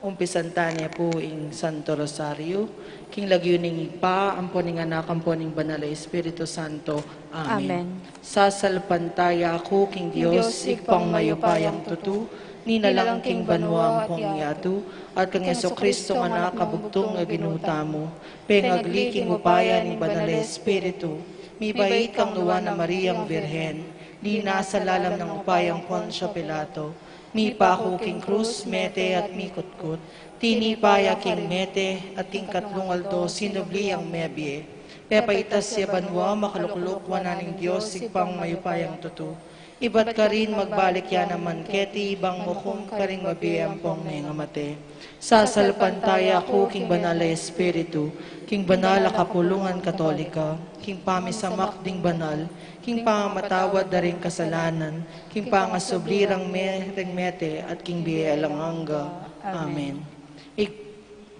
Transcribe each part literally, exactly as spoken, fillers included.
Umpisan tane pu ing Santo Rosario, king lagyu ning Ibpa, ampo ning Anak, ampo ning Banal a Espiritu Santo. Amen. Amen. Sasalpantaya ku king Dios, Ibpang mayupayang tutu, ninalang king banua ampong yatu, at kang Jesucristo nga Anak a bugtung a Ginu tamu, pengagli king upaya ning Banal a Espiritu, mibait kang Nuan a Mariang Birhen, linasa lalam ning upayang Poncio Pilato, mipaku king krus, mete at mikutkut, tinipa ya king mete, at king katlung aldo sinubli yang mebie. Pepaitas ya banua, makalukluk wanan ning Dios Ibpang mayupayang tutu. Ibat karin magbalik ya naman keti bang mukum karing mabie ampong mengamate. Sasalpantaya ku king Banal a Espiritu, king banal a kapulungan Katolika, king pamisamak ding banal, king pangamatawad da ring kasalanan, king pangasubli rang me-, ring mete, at king bie alang angga. Amen. Amen. Ik-,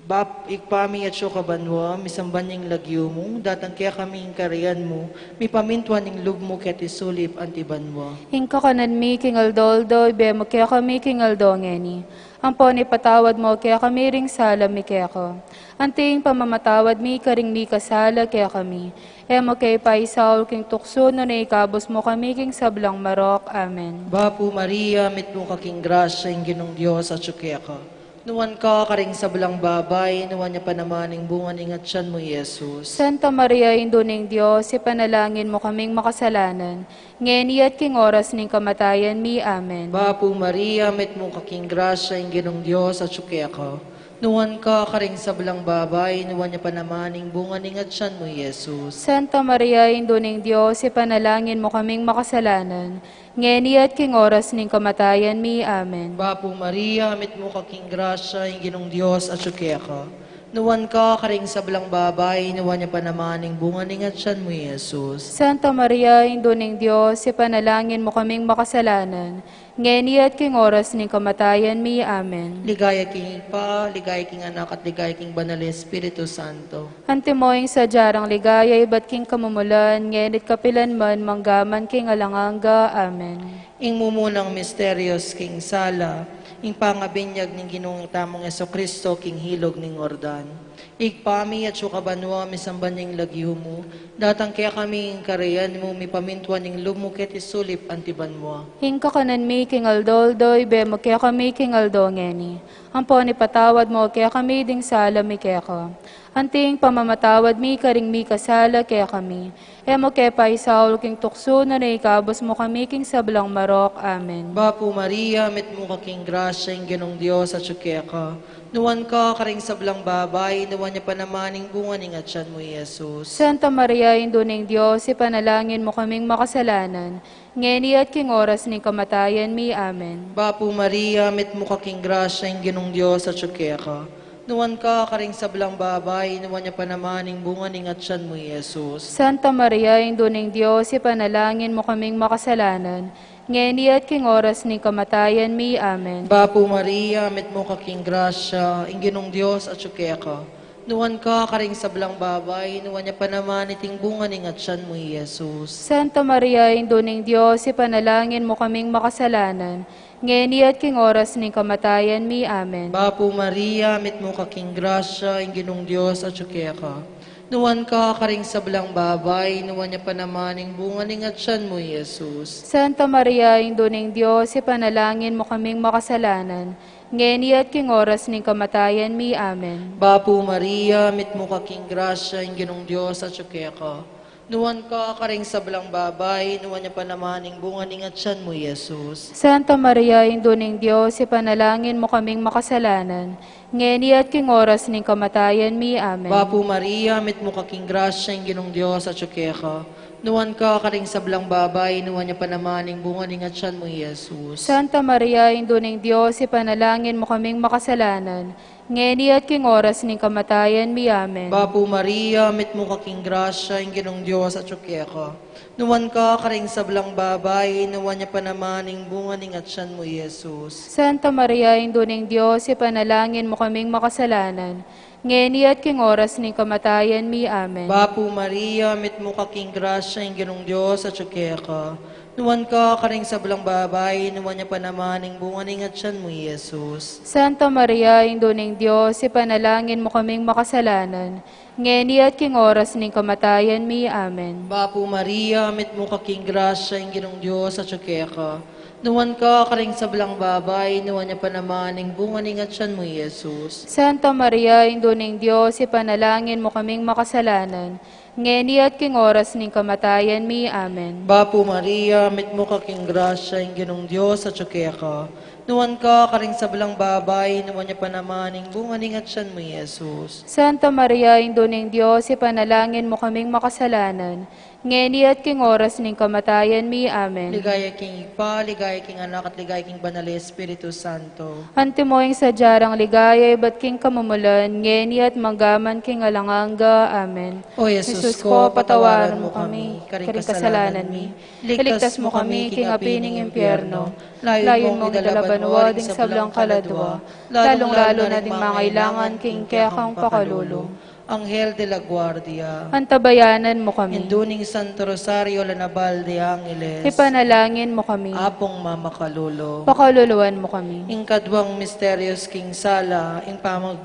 Bap-, Ibpa mi atsu ka banua, misamban ya ing lagyu mu, datang kekami ing kayarian mu, mipamintuan ing lub mu keti sulip anti banua. Ing kakanan mi king aldo-aldo, ibie mu kekami king aldo ngeni. Ampon ipatawad mu kekami ring sala mi keka, anti ing pamamatawad mi karing mikasala kekami. E mu ke paisaul king tuksu, nune ikabus mu kami king sablang marok. Amen. Bapu Maria, mitmu ka king grasya, ing Ginung Dios atsu keka. Nuan ka karing sablang babai, nuan ya pa naman ing bunga ning atyan mu, Jesus. Santa Maria, Indu ning Dios, ipanalangin mu kaming makasalanan, ngeni at king oras ning kamatayan mi. Amen. Bapu Maria, mitmu ka king grasya, ing Ginung Dios atsu keka. Nuan ka karing sablang babai, nuan ya pa naman ing bunga ning atyan mu, Jesus. Santa Maria, Indu ning Dios, ipanalangin mu kaming makasalanan, ngeni at king oras ning kamatayan mi. Amen. Bapu Maria, mitmu ka king grasya, ing Ginung Dios atsu keka. Nuan ka karing sablang babai, nuan ya pa naman ing bunga ning atyan mu, Jesus. Santa Maria, Indu ning Dios, ipanalangin mu kaming makasalanan, ngeni at king oras ning kamatayan mi. Amen. Ligaya king Ibpa, ligaya king Anak, at ligaya king Banal a Espiritu Santo. Antimo ing sadya rang ligaya ibat king kamumulan, ngeni at kapilan man, mangga man king alang angga. Amen. Ing mumunang misterios king sala, ing pangabinyag ning Ginung tamung Jesucristo king ilug ning Jordan. Ibpa mi, atsu ka banua, misamban ya ing lagyu mu, datang kekami ing kayarian mu, mipamintuan ing lub mu keti sulip anti banua. Ing kakanan mi king aldo-aldo, ibie mu kekami king aldo ngeni. Ampon ipatawad mu kekami ding sala mi keka, anti ing pamamatawad mi karing mikasala kekami. E mu ke paisaul king tuksu, nune ikabus mu kami king sablang marok. Amen. Bapu Maria, mitmu ka king grasya, ing Ginung Dios atsu keka. Nuan ka karing sablang babai, nuan ya pa naman ing bunga ning atyan mu, Jesus. Santa Maria, Indu ning Dios, ipanalangin mu kaming makasalanan, ngeni at king oras ning kamatayan mi. Amen. Bapu Maria, mitmu ka king grasya, ing Ginung Dios atsu keka. Nuan ka karing sablang babai, nuan ya pa naman ing bunga ning atyan mu, Jesus. Santa Maria, Indu ning Dios, ipanalangin mu kaming makasalanan, ngeni at king oras ning kamatayan mi. Amen. Bapu Maria, mitmu ka king grasya, ing Ginung Dios atsu keka. Nuan ka karing sablang babai, nuan ya pa naman iting bunga ning atyan mu, Jesus. Santa Maria, Indu ning Dios, ipanalangin mu kaming makasalanan, ngeni at king oras ning kamatayan mi. Amen. Bapu Maria, mitmu ka king grasya, ing Ginung Dios atsu keka. Nuan ka karing sablang babai, nuan ya pa naman ing bunga ning atyan mu, Jesus. Santa Maria, Indu ning Dios, ipanalangin mu kaming makasalanan, ngeni at king oras ning kamatayan mi. Amen. Bapu Maria, mitmu ka king grasya, ing Ginung Dios atsu keka. Nuan ka karing sablang babai, nuan ya pa naman ing bunga ning atyan mu, Jesus. Santa Maria, Indu ning Dios, ipanalangin mu kaming makasalanan, ngeni at king oras ning kamatayan mi. Amen. Bapu Maria, mitmu ka king grasya, ing Ginung Dios atsu keka. Nuan ka karing sablang babai, nuan ya pa naman ing bunga ning atyan mu, Jesus. Santa Maria, Indu ning Dios, ipanalangin mu kaming makasalanan, ngeni at king oras ning kamatayan mi. Amen. Bapu Maria, mitmu ka king grasya, ing Ginung Dios atsu keka. Nuan ka karing sablang babai, nuan ya pa naman ing bunga ning atyan mu, Jesus. Santa Maria, Indu ning Dios, ipanalangin mu kaming makasalanan, ngeni at king oras ning kamatayan mi. Amen. Bapu Maria, mitmu ka king grasya, ing Ginung Dios atsu keka. Nuan ka karing sablang babai, nuan ya pa naman ing bunga ning atyan mu, Jesus. Santa Maria, Indu ning Dios, ipanalangin mu kaming makasalanan, ngeni at king oras ning kamatayan mi. Amen. Bapu Maria, mitmu ka king grasya, ing Ginung Dios atyu keka. Nuan ka karing sablang babai, nuan ya pa naman ing bunga ning atyan mu, Jesus. Santa Maria, Indu ning Dios, ipanalangin mu kaming makasalanan, ngeni at king oras ning kamatayan mi. Amen. Bapu Maria, mitmu ka king grasya, ing Ginung Dios atyu keka. Nuan ka karing sablang babai, nuan ya pa naman ing bunga ning atyan mu, Jesus. Santa Maria, Indu ning Dios, ipanalangin mu kaming makasalanan, ngeni at king oras ning kamatayan mi. Amen. Ligaya king Ibpa, ligaya king Anak, at ligaya king Banal a Espiritu Santo. Antimo ing sadya rang ligaya ibat king kamumulan, ngeni at manggaman king alang angga. Amen. O Jesus ko, patawaran mu kami karing kasalanan mi. Iligtas mu kami king api ning impyerno. Layun mung idala banua ding sablang kaladua, lalung-lalu na ding mangailangan king kekang pakalulu. Anghel de la Guardia. Antabayanan mu kami. Indu ning Santo Rosario, la Nabal de Angeles. Ipanalangin mu kami. Apung mamakalulu. Pakaluluan mu kami. Ing kaduang misteryos king sala, ing pamag-,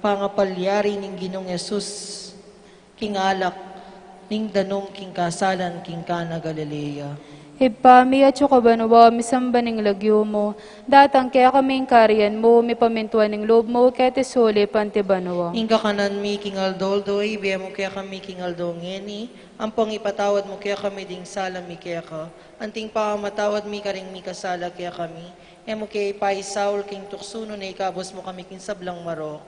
pangapalyari ning Ginung Jesus king alak ning danum king kasalan king Cana Galilea. Ibpa mi, atsu ka banua, misamban ing lagyu mu, datang kekami ing kayarian mu, mipamintuan ing lub mu keti sulip anti banua. Ing kakanan mi king aldo-aldo ibie mu kekami king aldo ngeni, ampong ipatawad mu kekami ding sala mi keka, anting pamamatawad mi karing mikasala kekami, e mu ke ipaisaul king tuksu nune ikabus mu kami king sablang marok.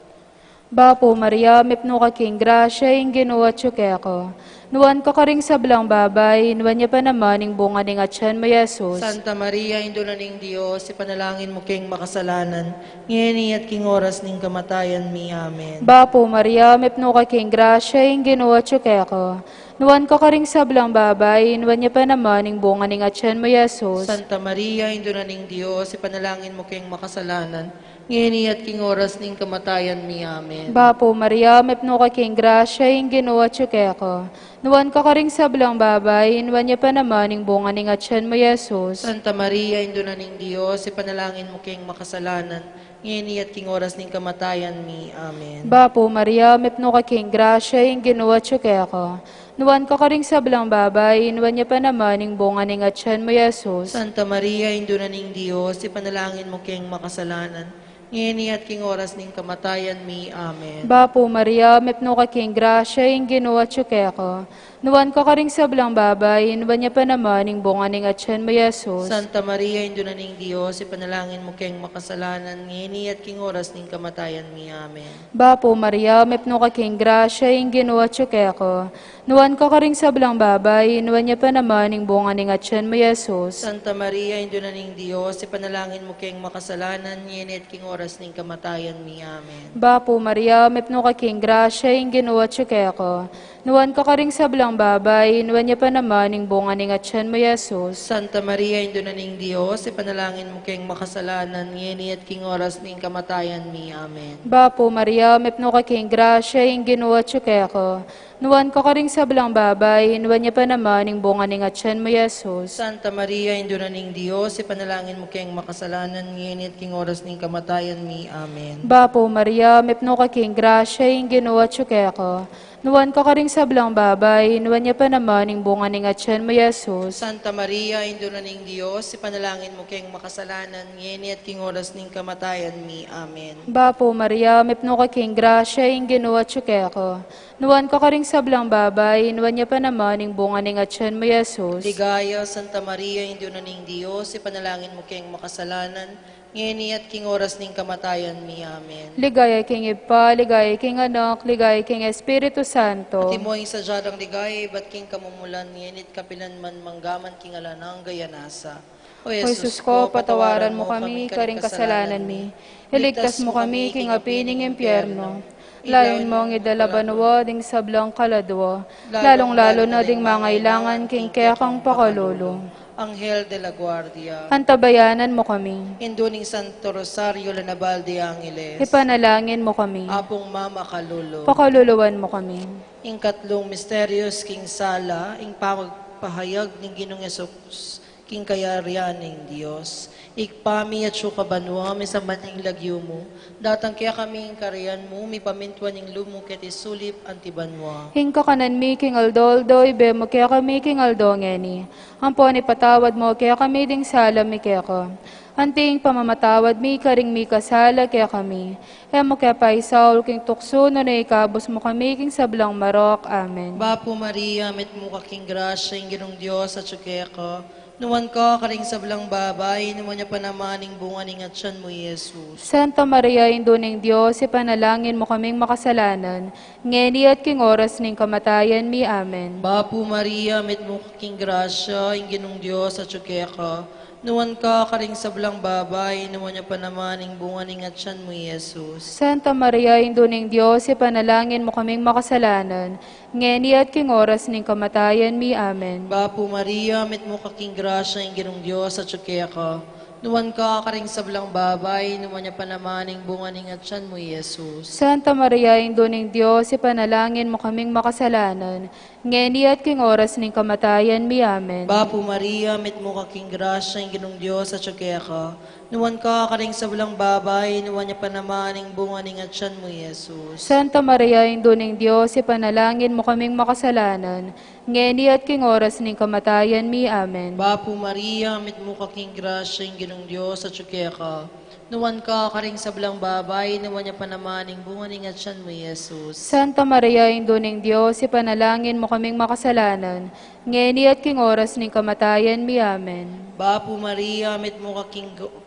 Bapu Maria, mipnu ka king grasya, ing Ginu atyu keka. Nuan ka karing sablang babai, nuan ya pa naman ing bunga ning atyan mu, Jesus. Santa Maria, Indu na ning Dios, ipanalangin mu keng makasalanan, ngeni at king oras ning kamatayan mi. Amen. Bapu Maria, mipnu ka king grasya, ing Ginu atyu keka. Nuan ka karing sablang babai, nuan ya pa naman ing bunga ning atyan mu, Jesus. Santa Maria, Indu na ning Dios, ipanalangin mu keng makasalanan, ngeni at king oras ning kamatayan mi. Amen. Bapu Maria, mipnu ka king grasya, ing Ginu atyu keka. Nuan ka karing sablang babai, nuan ya pa naman ing bunga ning atyan mu, Jesus. Santa Maria, Indu na ning Dios, ipanalangin mu keng makasalanan, ngeni at king oras ning kamatayan mi. Amen. Bapu Maria, mipnu ka king grasya, ing Ginu atyu keka. Nuan ka karing sablang babai, nuan ya pa naman ing bunga ning atyan mu, Jesus. Santa Maria, Indu na ning Dios, ipanalangin mu keng makasalanan, ngeni at king oras ning kamatayan mi. Amen. Bapu Maria, mipnu ka king grasya, ing Ginu atyu keka. Nuan ka karing sablang babai, nuan ya pa naman ing bunga ning atyan mu, Jesus. Santa Maria, Indu na ning Dios, ipanalangin mu keng makasalanan, ngeni at king oras ning kamatayan mi. Amen. Bapu Maria, mipnu ka king grasya, ing Ginu atyu keka. Nuan ka karing sablang babai, nuan ya pa naman ing bunga ning atyan mu, Jesus. Santa Maria, Indu na ning Dios, ipanalangin mu keng makasalanan, ngeni at king oras ning kamatayan mi. Amen. Bapu Maria, mipnu ka king grasya, ing Ginu atyu keka. Nuan ka karing sablang babai, nuan ya pa naman ing bunga ning atyan mu, Jesus. Santa Maria, Indu na ning Dios, ipanalangin mu keng makasalanan, ngeni at king oras ning kamatayan mi. Amen. Bapu Maria, mipnu ka king grasya, ing Ginu atyu keka. Nuan ka karing sablang babai, nuan ya pa naman ing bunga ning atyan mu, Jesus. Santa Maria, Indu na ning Dios, ipanalangin mu keng makasalanan, ngeni at king oras ning kamatayan mi. Amen. Bapu Maria, mipnu ka king grasya, ing Ginu atyu keka. Nuan ka karing sablang babai, nuan ya pa naman ing bunga ning atyan mu, Jesus. Santa Maria, Indu na ning Dios, ipanalangin mu keng makasalanan, ngeni at king oras ning kamatayan mi. Amen. Bapu Maria, mipnu ka king grasya, ing Ginu atyu keka. Nuan ka karing sablang babai, nuan ya pa naman ing bunga ning atyan mu, Jesus. Ligaya, Santa Maria, Indu na ning Dios, ipanalangin mu keng makasalanan, ngeni at king oras ning kamatayan mi. Amen. Ligaya king Ibpa, ligaya king Anak, ligaya king Espiritu Santo. Antimo ing sadya dang ligaya ibat king kamumulan, ngeni at kapilan man, manggaman king alang angga. Amen. O Jesus ko, patawaran mu kami karing kasalanan mi. Iligtas mu kami king api ning impyerno. Layun mung idala banua ding sablang kaladua, lalung-lalu na ding mangailangan king kekang pakalulu. Anghel de la Guardia. Antabayanan mu kami. Indu ning Santo Rosario, la Nabal de Angeles. Ipanalangin mu kami. Apung mamakalulu. Pakaluluan mu kami. Ing katlung misteryos king sala, ing pamagpahayag ning Ginung Jesus King kayarian ning Dios. Ibpa mi, atsu ka banua, misamban ya ing lagyu mu, datang kekami ing kayarian mu, mipamintuan ing lub mu keti sulip anti banua. Ing kakanan mi king aldo-aldo ibie mu kekami king aldo ngeni. Ampon ipatawad mu kekami ding sala mi keka, anti ing pamamatawad mi karing mikasala kekami. E mu ke paisaul king tuksu, nune ikabus mu kami king sablang marok. Amen. Bapu Maria, mitmu ka king grasya, ing Ginung Dios atsu keka. Nuan ka karing sablang babai, nuan ya pa naman ing bunga ning atyan mu, Jesus. Santa Maria, Indu ning Dios, ipanalangin mu kaming makasalanan, ngeni at king oras ning kamatayan mi. Amen. Bapu Maria, mitmu ka king grasya, ing Ginung Dios atsu keka. Nuan ka karing sablang babai, nuan ya pa naman ing bunga ning atyan mu, Jesus. Santa Maria, Indu ning Dios, ipanalangin mu kaming makasalanan, ngeni at king oras ning kamatayan mi. Amen. Bapu Maria, mitmu ka king grasya, ing Ginung Dios atsu keka. Nuan ka karing sablang babai, nuan ya pa naman ing bunga ning atyan mu, Jesus. Santa Maria, Indu ning Dios, ipanalangin mu kaming makasalanan, ngeni at king oras ning kamatayan mi. Amen. Bapu Maria, mitmu ka king grasya, ing Ginung Dios atsu keka. Nuan ka karing sablang babai, nuan ya pa naman ing bunga ning atyan mu, Jesus. Santa Maria, Indu ning Dios, ipanalangin mu kaming makasalanan, ngeni at king oras ning kamatayan mi. Amen. Bapu Maria, mitmu ka king grasya, ing Ginung Dios atsu keka. Nuan ka karing sablang babai, nuan ya pa naman ing bunga ning atyan mu, Jesus. Santa Maria, Indu ning Dios, ipanalangin mu kaming makasalanan, ngeni at king oras ning kamatayan mi. Amen. Bapu Maria, mitmu ka king gr-,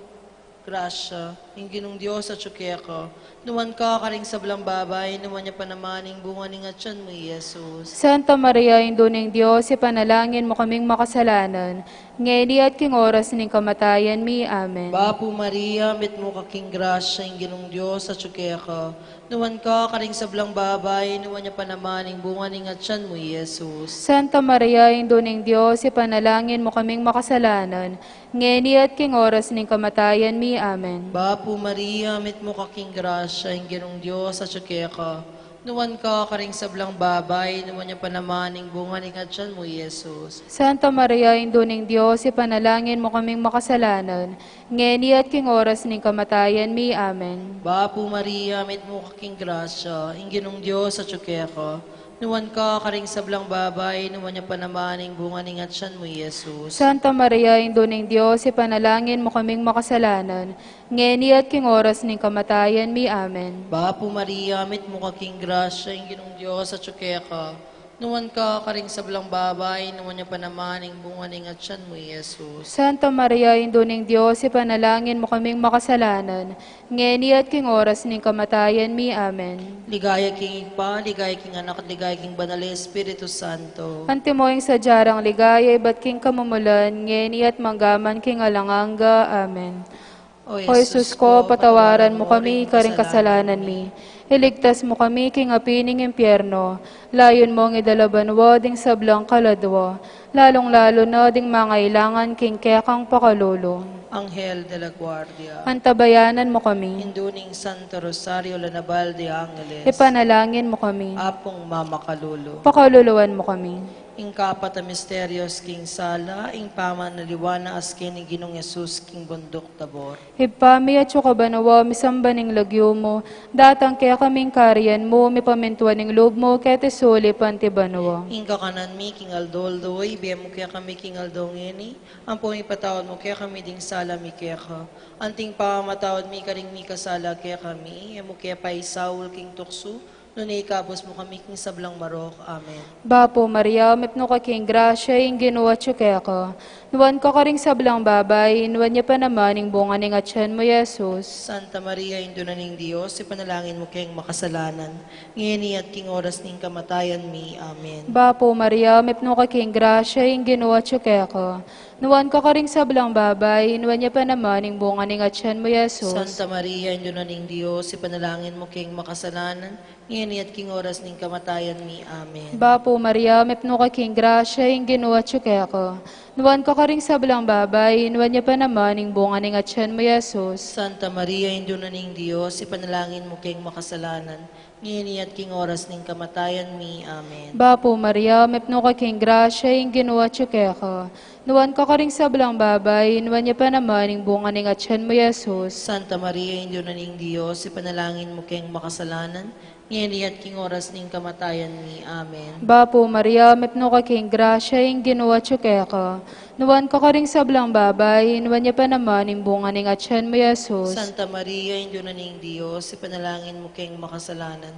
grasya, ing Ginung Dios atsu keka. Nuan ka karing sablang babai, nuan ya pa naman ing bunga ning atyan mu, Jesus. Santa Maria, Indu ning Dios, ipanalangin mu kaming makasalanan, ngeni at king oras ning kamatayan mi. Amen. Bapu Maria, mitmu ka king grasya, ing Ginung Dios atsu keka. Nuan ka karing sablang babai, nuan ya pa naman ing bunga ning atyan mu, Jesus. Santa Maria, Indu ning Dios, ipanalangin mu kaming makasalanan, ngeni at king oras ning kamatayan mi. Amen. Bapu Maria, mitmu ka king grasya, ing Ginung Dios atsu keka. Nuan ka karing sablang babai, nuan ya pa naman ing bunga ning atyan mu, Jesus. Santa Maria, Indu ning Dios, ipanalangin mu kaming makasalanan, ngeni at king oras ning kamatayan mi. Amen. Bapu Maria, mitmu ka king grasya, ing Ginung Dios atsu keka. Nuan ka karing sablang babai, nuan ya pa naman ing bunga ning atyan mu, Jesus. Santa Maria, Indu ning Dios, ipanalangin mu kaming makasalanan, ngeni at king oras ning kamatayan mi. Amen. Bapu Maria, mitmu ka king grasya, ing Ginung Dios atsu keka. Nuan ka karing sablang babai, nuan ya pa naman ing bunga ning atyan mu, Jesus. Santa Maria, Indu ning Dios, ipanalangin mu kaming makasalanan, ngeni at king oras ning kamatayan mi. Amen. Ligaya king Ibpa, ligaya king Anak, at ligaya king Banal a Espiritu Santo. Antimo ing sadya rang ligaya ibat king kamumulan, ngeni at manggaman king alang angga. Amen. O Jesus ko, patawaran mu kami karing kasalanan mi. Iligtas mu kami king api ning impyerno. Layun mung idala banua ding sablang kaladua, lalung-lalu na ding mangailangan king kekang pakalulu. Anghel de la Guardia. Antabayanan mu kami. Indu ning Santo Rosario, Lanaval de Angeles. Ipanalangin mu kami. Apung mamakalulu. Pakaluluan mu kami. Ing kapat a misterios king sala, ing pamanaliwan a askin ning Ginung Jesus king Bunduk Tabor. Ibpa mi atsu ka banua, misamban ing lagyu mu, datang kekami ing karian mu, mipamintuan ing lub mu keti sulip anti banua. Ing kakanan mi king aldo-aldo ibie mu kekami king aldo ngeni, ampon ipatawad mu kekami ding sala mi keka, anti ing pamamatawad mi karing mikasala kekami, e mu ke paisaul king tuksu, nune ikabus mu kami king sablang marok. Amen. Bapu Maria, mipnu ka king grasya, ing Ginu atsu keka. Nuan ka karing sablang babai, nuan ya pa naman ing bunga ning atyan mu, Jesus. Santa Maria, Indu na ning Dios, ipanalangin mu keng makasalanan, ngeni at king oras ning kamatayan mi. Amen. Bapu Maria, mipnu ka king grasya, ing Ginu atsu keka. Nuan ka karing sablang babai, nuan ya pa naman ing bunga ning atyan mu, Jesus. Santa Maria, Indu na ning Dios, ipanalangin mu keng makasalanan, ngeni at king oras ning kamatayan mi. Amen. Bapu Maria, mipnu ka king grasya, ing Ginu atsu keka. Nuan ka karing sablang babai, nuan ya pa naman ing bunga ning atyan mu, Jesus. Santa Maria, Indu na ning Dios, ipanalangin mu keng makasalanan, ngeni at king oras ning kamatayan mi. Amen. Bapu Maria, mipnu ka king grasya, ing Ginu atsu keka. Nuan ka karing sablang babai, nuan ya pa naman ing bunga ning atyan mu, Jesus. Santa Maria, Indu na ning Dios, ipanalangin mu keng makasalanan, ngeni at king oras ning kamatayan mi. Amen. Bapu Maria, mipnu ka king grasya, ing Ginu atyu keka. Nuan ka karing sablang babai, nuan ya pa naman ing bunga ning atyan mu, Jesus. Santa Maria, Indu na ning Dios, ipanalangin mu keng makasalanan,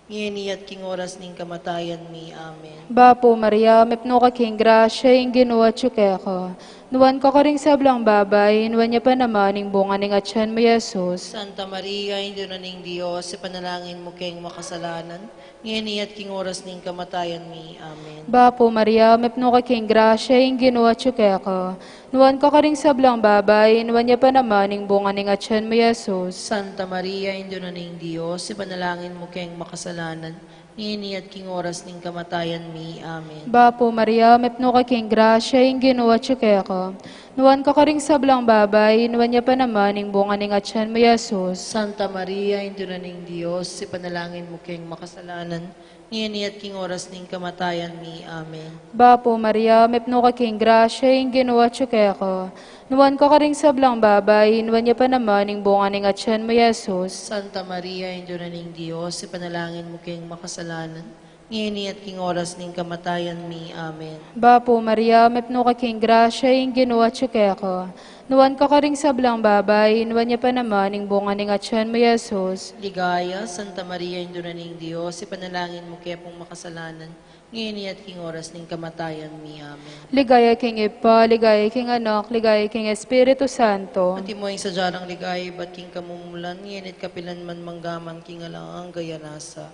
ngeni at king oras ning kamatayan mi. Amen. Bapu Maria, mipnu ka king grasya, ing Ginu atyu keka. Nuan ka karing sablang babai, nuan ya pa naman ing bunga ning atyan mu, Jesus. Santa Maria, Indu na ning Dios, ipanalangin mu keng makasalanan, ngeni at king oras ning kamatayan mi. Amen. Bapu Maria, mipnu ka king grasya, ing Ginu atyu keka. Nuan ka karing sablang babai, nuan ya pa naman ing bunga ning atyan mu, Jesus. Santa Maria, Indu na ning Dios, ipanalangin mu keng makasalanan, ngeni at king oras ning kamatayan mi. Amen. Bapu Maria, mipnu ka king grasya, ing Ginu atyu keka. Nuan ka karing sablang babai, nuan ya pa naman ing bunga ning atyan mu, Jesus. Santa Maria, Indu na ning Dios, ipanalangin mu keng makasalanan, ngeni at king oras ning kamatayan mi. Amen. Bapu Maria, mipnu ka king grasya, ing Ginu atyu keka. Nuan ka karing sablang babai, nuan ya pa naman ing bunga ning atyan mu, Jesus. Santa Maria, Indu na ning Dios, ipanalangin mu keng makasalanan, ngeni at king oras ning kamatayan mi. Amen. Bapu Maria, mipnu ka king grasya, ing Ginu atyu keka. Nuan ka karing sablang babai, nuan ya pa naman ing bunga ning atyan mu, Jesus. Ligaya, Santa Maria, Indu na ning Dios, ipanalangin mu kepung makasalanan, ngeni at king oras ning kamatayan mi. Amen. Ligaya king Ibpa, ligaya king Anak, ligaya king Espiritu Santo. Antimo ing sadya nang ligaya ibat king kamumulan, ngeni at kapilan man, mangga man king alang angga. Amen.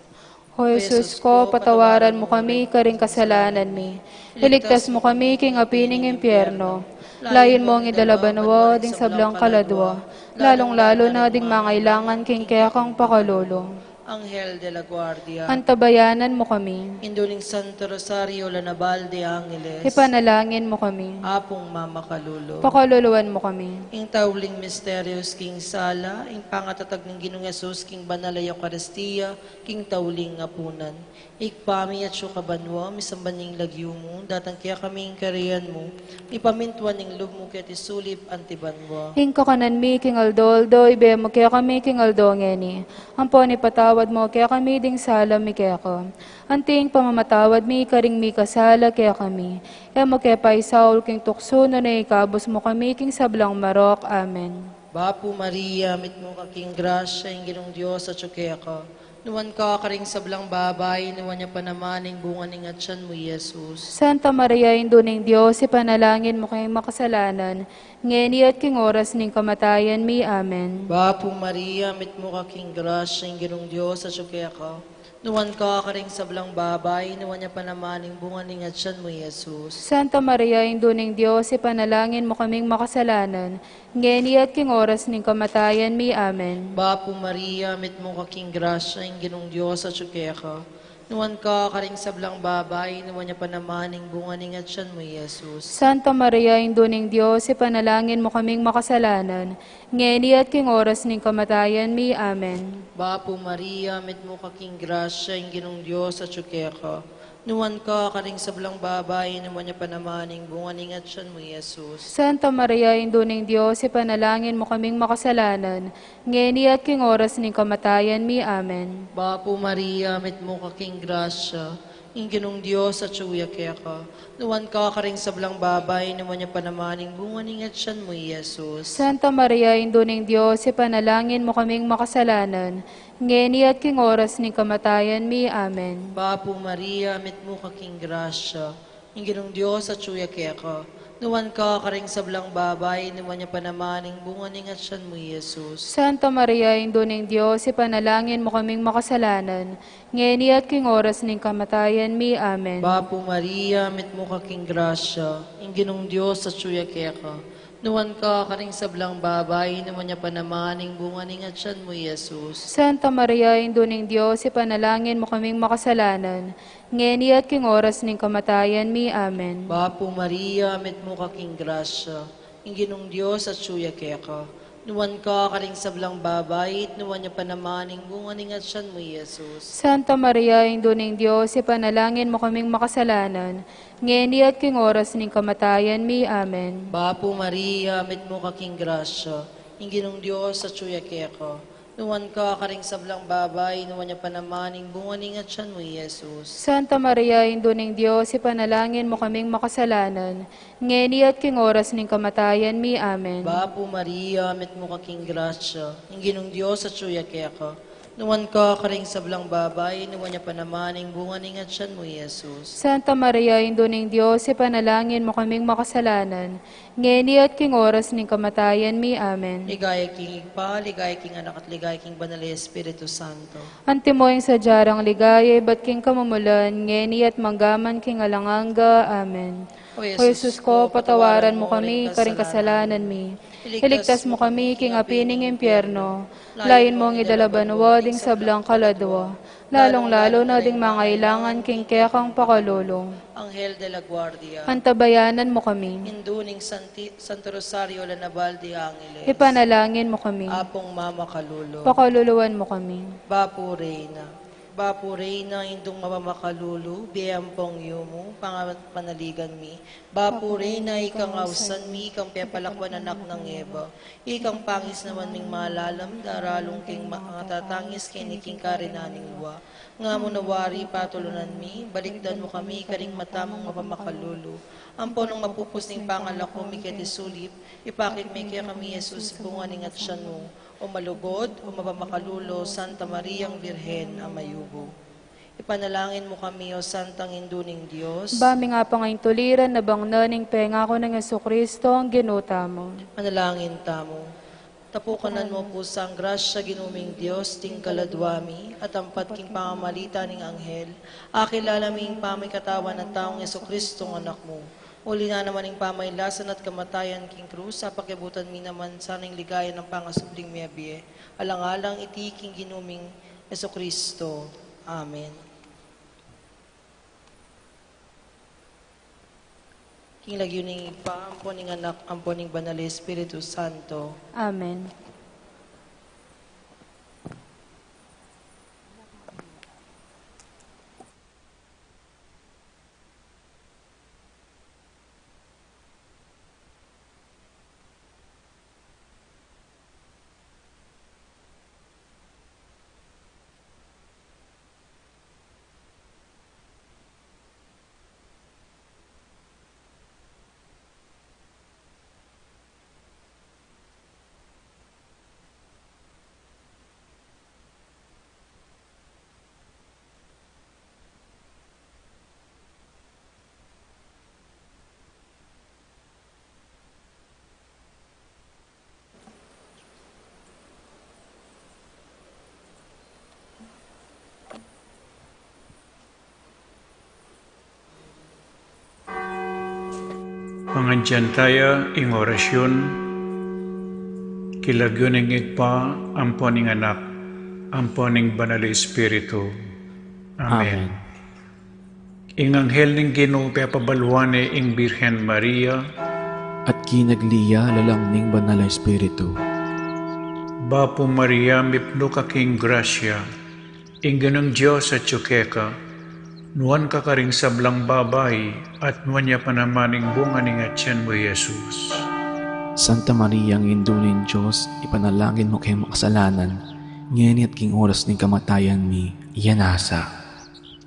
O Jesus ko, patawaran mu kami karing kasalanan mi. Iligtas mu kami king api ning impyerno. Layun mung idala banua ding sablang kaladua, lalung-lalu na ding mangailangan king kekang pakalulu. Anghel de la Guardia. Antabayanan mu kami. Indu ning Santo Rosario, la nabal de angeles. Ipanalangin mu kami. Apung mamakalulu. Pakaluluan mu kami. Ing tauling misterios king sala, ing pangatatag ning Ginung Jesus king banal a Eukaristia, king tauling apunan. Ibpa mi, atsu ka banua, misamban ya ing lagyu mu, datang kekami ing kayarian mu, mipamintuan ing lub mu keti sulip anti banua. Ing kakanan mi king aldo-aldo, ibie mu kekami king aldo ngeni. Ampon ipatawad mu kekami ding sala mi keka, anti ing pamamatawad mi karing mikasala kekami. E mu ke paisaul king tuksu, nune ikabus mu kami king sablang marok. Amen. Bapu Maria, mitmu ka king grasya, ing Ginung Dios atyu keka. Nuan ka karing sablang babai, nuan ya pa naman ing bunga ning atyan mu, i Jesus. Santa Maria, Indu ning Dios, ipanalangin mu kaming makasalanan, ngeni at king oras ning kamatayan mi. Amen. Bapu Maria, mitmu ka king grasya, ing Ginung Dios atyu keka. Nuan ka karing sablang babai, nuan ya pa naman ing bunga ning atyan mu, i Jesus. Santa Maria, Indu ning Dios, ipanalangin mu kaming makasalanan, ngeni at king oras ning kamatayan mi. Amen. Bapu Maria, mitmu ka king grasya, ing Ginung Dios atyu keka. Nuan ka karing sablang babai, nuan ya pa naman ing bunga ning atyan mu, i Jesus. Santa Maria, Indu ning Dios, ipanalangin mu kaming makasalanan, ngeni at king oras ning kamatayan mi. Amen. Bapu Maria, mitmu ka king grasya, ing Ginung Dios atyu keka. Nuan ka karing sablang babai, nuan ya pa naman ing bunga ning atyan mu, i Jesus. Santa Maria, Indu ning Dios, ipanalangin mu kaming makasalanan, ngeni at king oras ning kamatayan mi. Amen. Bapu Maria, mitmu ka king grasya, ing Ginung Dios atyu ya keka. Nuan ka karing sablang babai, nuan ya pa naman ing bunga ning atyan mu, i Jesus. Santa Maria, Indu ning Dios, ipanalangin mu kaming makasalanan, ngeni at king oras ning kamatayan mi. Amen. Bapu Maria, mitmu ka king grasya, ing Ginung Dios atyu ya keka. Nuan ka karing sablang babai, nuan ya pa naman ing bunga ning atyan mu, i Jesus. Santa Maria, Indu ning Dios, ipanalangin mu kaming makasalanan, ngeni at king oras ning kamatayan mi. Amen. Bapu Maria, mitmu ka king grasya, ing Ginung Dios atyu ya keka. Nuan ka karing sablang babai, nuan ya pa naman ing bunga ning atyan mu, i Jesus. Santa Maria, Indu ning Dios, ipanalangin mu kaming makasalanan, ngeni at king oras ning kamatayan mi. Amen. Bapu Maria, mitmu ka king grasya, ing Ginung Dios atyu ya keka. Nuan ka karing sablang babai, at nuan ya pa naman ing bunga ning atyan mu, Jesus. Santa Maria, Indu ning Dios, ipanalangin mu kaming makasalanan, ngeni at king oras ning kamatayan mi. Amen. Bapu Maria, mitmu ka king grasya, ing Ginung Dios atyu ya keka. Nuan ka karing sablang babai, nuan ya pa naman ing bunga ning atyan mu, Jesus. Santa Maria, Indu ning Dios, ipanalangin mu kaming makasalanan, ngeni at king oras ning kamatayan mi. Amen. Bapu Maria, mitmu ka king grasya, ing Ginung Dios atyu ya keka. Nuan ka karing sablang babai, nuan ya pa naman ing bunga ning atyan mu, Jesus. Santa Maria, Indu ning Dios, ipanalangin mu kaming makasalanan, ngeni at king oras ning kamatayan mi. Amen. Ligaya king Ibpa, ligaya king Anak, at ligaya king Banal a Espiritu Santo. Antimo ing sadya rang ligaya ibat king kamumulan, ngeni at manggaman king alang angga. Amen. O Jesus ko, patawaran mu kami karing kasalanan mi. Iligtas mu kami king api ning impyerno. Lain mung idala banua ding sablang kaladua, lalung-lalu na ding mangailangan king kekang pakalulu. Anghel de la Guardia. Antabayanan mu kami. Indu ning Santi-, Santo Rosario la Naval de Angeles. Ipanalangin mu kami. Apung mamakalulu. Pakaluluan mu kami. Bapu Reyna. Bapu Reyna, Indung mapamakalulu, bie ampong yumu, pangapanaligan mi. Bapu Reyna, ikang ausan mi, ikang pepalakwan anak nang Eva, ikang pangisnawan ming malalam, daralung king ma-, matatangis keni king karinan ning lua. Nga mu na wari patulunan mi, balikdan mu kami karing mata mung mapamakalulu. Ampo nung mapupus ning pangalako mi keti sulip, ipakit me kekami i Jesus, bunga ning atyan mu. O malugud, o mapamakalulu, Santa Mariang Birhen a mayumu. Ipanalangin mu kami, O Santang Indu ning Dios. Ba mi nga pangaintuliran na bang na ning pengaku nang Jesucristo, ang Ginu tamu. Manalangin tamu. Tapukanan mu pu sa ing grasya, Ginu ming Dios, ding kaladua mi, at ampat king pamamalita ning anghel, akilala mi ing pamikatawan a taung Jesucristo, anak mu. Uli na naman ing pamailasan at kamatayan king krus, apakiabutan mi naman sana ing ligaya nang pangasubling mebie. Alang-alang iti king Ginu ming Jesucristo. Amen. King lagyu ning Ibpa, ampo ning Anak, ampo ning Banal a Espiritu Santo. Amen. Pangadyan taya ing orasyun, king lagyu ning Ibpa, ampo ning Anak, ampo ning Banal a Espiritu. Amen. Amen. Ing anghel ning Ginu pepabaluan ne ing Birhen Maria. At kinagli ya lalam ning Banal a Espiritu. Bapu Maria, mipnu ka king grasya, ing Ginung Dios atyu keka, nuan ka karing sablang babai, at nuan ya pa naman ing bunga ning atyan mu, Jesus. Santa Maria, Indu ning Dios, ipanalangin mu keng makasalanan, ngeni at king oras ning kamatayan mi. Amen.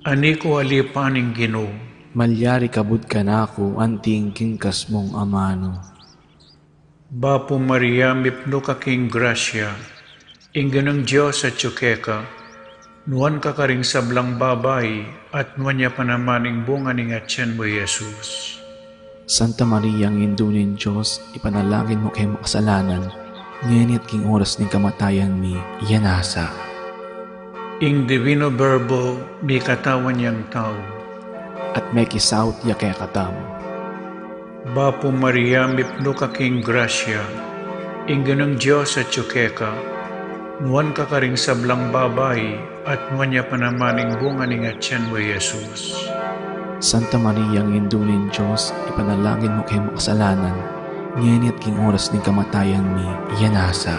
Ani ku alipan ing Ginu. Malyari kabud kanaku anti ing kingkas mung amanu. Bapu Maria, mipnu ka king grasya, ing Ginung Dios atyu keka, nuan ka karing sablang babai, at nuan ya pa naman ing bunga ning atyan mu, Jesus. Santa Maria, Indu ning Dios, ipanalangin mu keng makasalanan, ngeni at king oras ning kamatayan mi. Amen. Ing Divino Verbo mikatawan yang tau. At mekisaut ya kekatamu. Bapu Maria, mipnu ka king grasya, ing Ginung Dios atyu keka, nuan ka karing sablang babai, at nuan ya pa naman ing bunga ning atyan mu, Jesus. Santa Maria, Indu ning Dios, ipanalangin mu keng makasalanan, ngeni at king oras ning kamatayan mi. Iya nasa.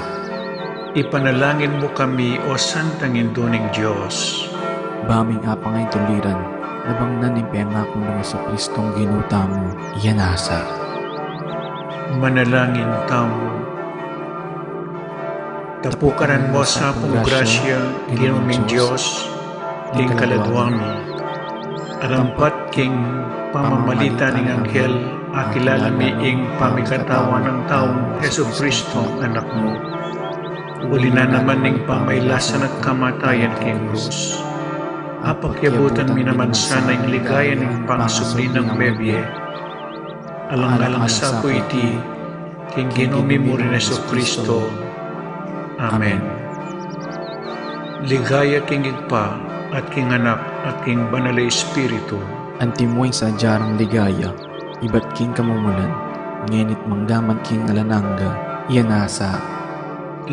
Ipanalangin mu kami, O Santang Indu ning Dios. Ba ming apang a ing tuliran, nabang nan ing pengaku nang Jesucristong Ginu tamu. Iya nasa. Manalangin tamu. Tapukanan mu sa pung grasya, Ginu ming Dios, ding kaladwa mi. Arampat king pamamalit ning anghel, akilala mi ing pamikatawan nang taung Jesucristong Anak mu. Uli na naman ning pamailasan at kamatayan king krus, apakyabutan mi naman sana ing ligaya ning pangasubli nang mebie. Alang-alang sa pu iti, king Ginu mi mu ring Jesucristo. Amen. Ligaya king Ibpa, at king Anak, at king Banal a Espiritu. Antimo ing sadya rang ligaya, ibat king kamumulan, ngeni't manggaman king alang angga. Iya nasa.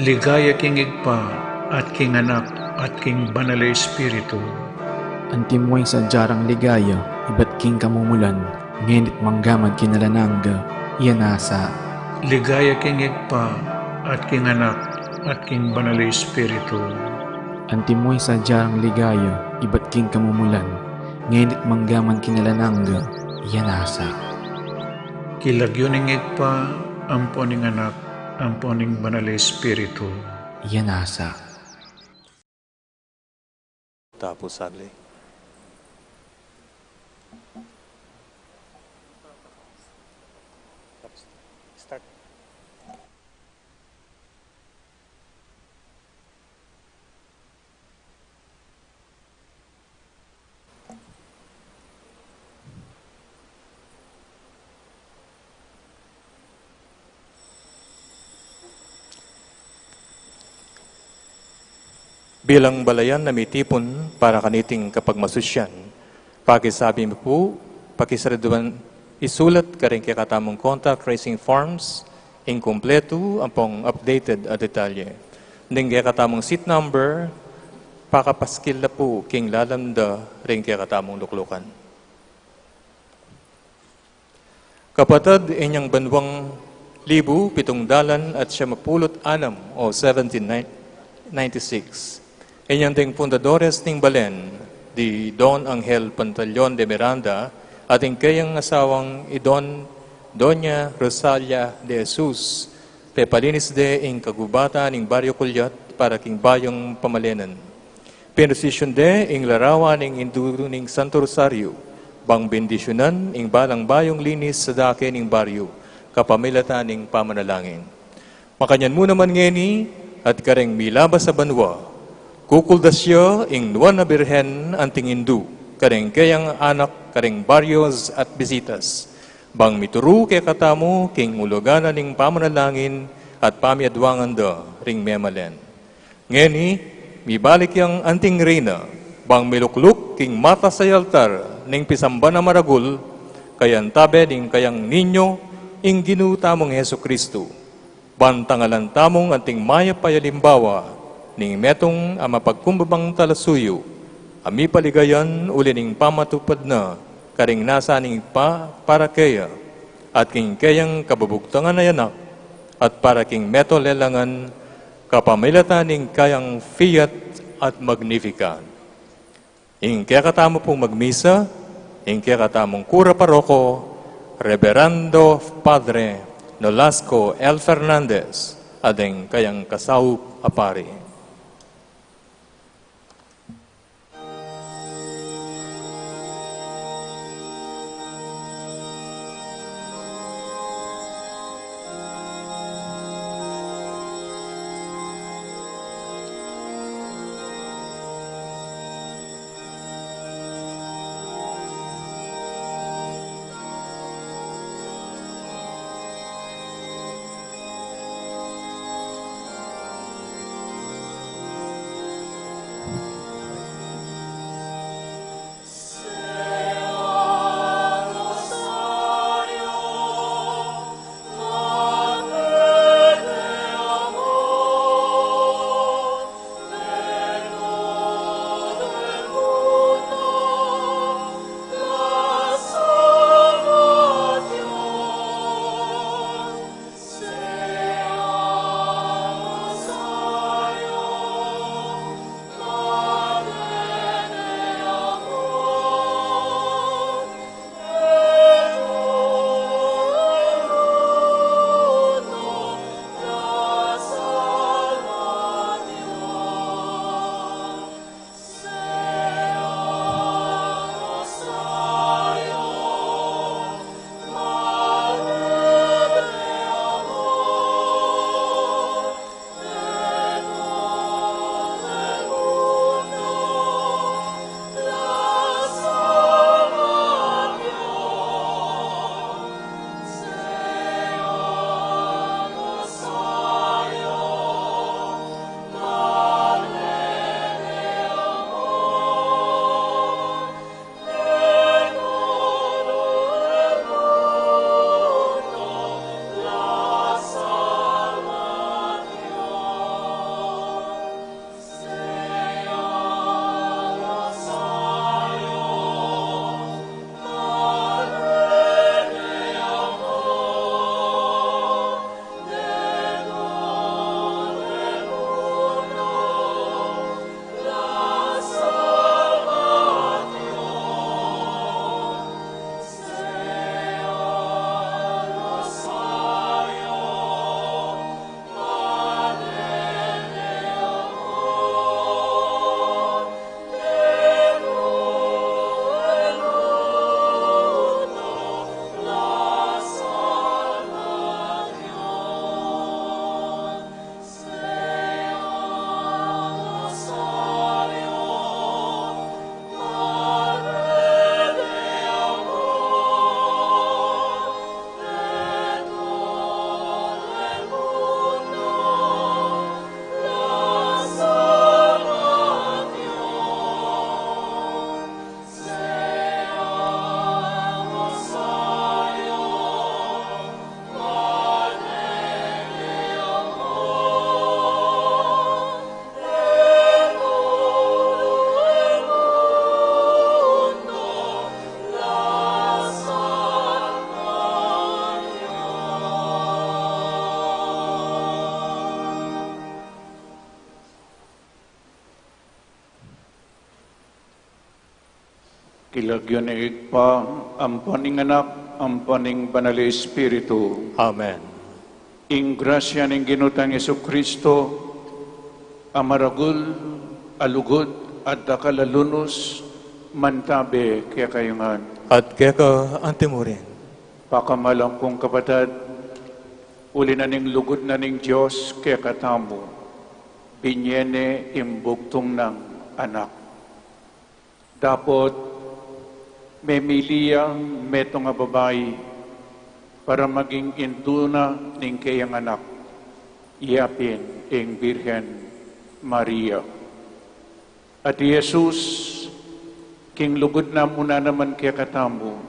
Ligaya king Ibpa, at king Anak, at king Banal a Espiritu. Antimo ing sadya rang ligaya, ibat king kamumulan, ngeni't manggaman king alang angga. Iya nasa. Ligaya king Ibpa, at king Anak, at king Banal a Espiritu. Antimo ing sadya rang ligaya, ibat king kamumulan, ngeni't manggaman king alang angga. Iya nasa. King lagyu ning Ibpa, ampo ning Anak, ampo ning Banal a Espiritu. Iya nasa. Tapos saglit. Start. Bilang balayan a mitipun para kaniting kapagmasusyan, pakisabi mi pu, pakisariduan isulat karing kekatamung contact tracing forms, ing kumpletu ampong updated a detalye. Ning kekatamung seat number, pakapaskil na pu king lalam da ring kekatamung luklukan. Kapatad, inyang banuang libu pitung dalan at siam a pulu't anam o seventeen ninety-six. Inyang ding fundadores ning balen, di Don Angel Pantaleon de Miranda, at ing kayang asawang i Don, Doña Rosalia de Jesus, pepalinis de ing kagubatan ning Baryo Culiat para king bayung pamalenan. Pinosisyun de ing larawan ning Indu ning Santo Rosario, bang bendisyunan ing balang bayung linis sa dake ning baryo, kapamilatan ning pamanalangin. Makanyan mu naman ngeni, at kareng milabas a banua, kukuldas ya ing Nuan a Birhen anting Indu, kareng kayang anak, kareng baryos at bisitas, bang mituru kekatamu king ulugan na ning pamanalangin at pamiadwangan da ring memalen. Ngeni, mibalik yang anting Reyna, bang milukluk king matas a altar ning pisamban a maragul, kayantabe ning kayang Ninyo, ing Ginu tamung Jesucristo. Ban tangalan tamung anting mayap a alimbawa ning metung a mapagkumbabang talasuyu, a mipaligayan uli ning pamatupad na karing nasa ning Ibpa para keya, at king keyang kabubugtangan a Anak, at para king meto lelangan, kapamilatan ning kayang Fiat at Magnificat. Ing kekatamu pung magmisa, ing kekatamung kura paroko, Reverendo Padre Nolasco L. Fernandez, at ing kayang kasaup a pari. King lagyu ning Ibpa, ampo ning Anak, ampo ning Banal a Espiritu. Amen. Ing grasya ning Ginu tang Jesucristo, a maragul a lugud at dakal a lunus, mantabe kekayu ngan. At keka antimurin. Pakamalan kung kapatad, uli na ning lugud na ning Dios kekatamu, binye ne ing bugtung nang Anak. Dapot memili yang metung a babai para maging indu na ning keyang Anak, iya pin ing Birhen Maria. At i Jesus, king lugud na mu na naman kekatamu,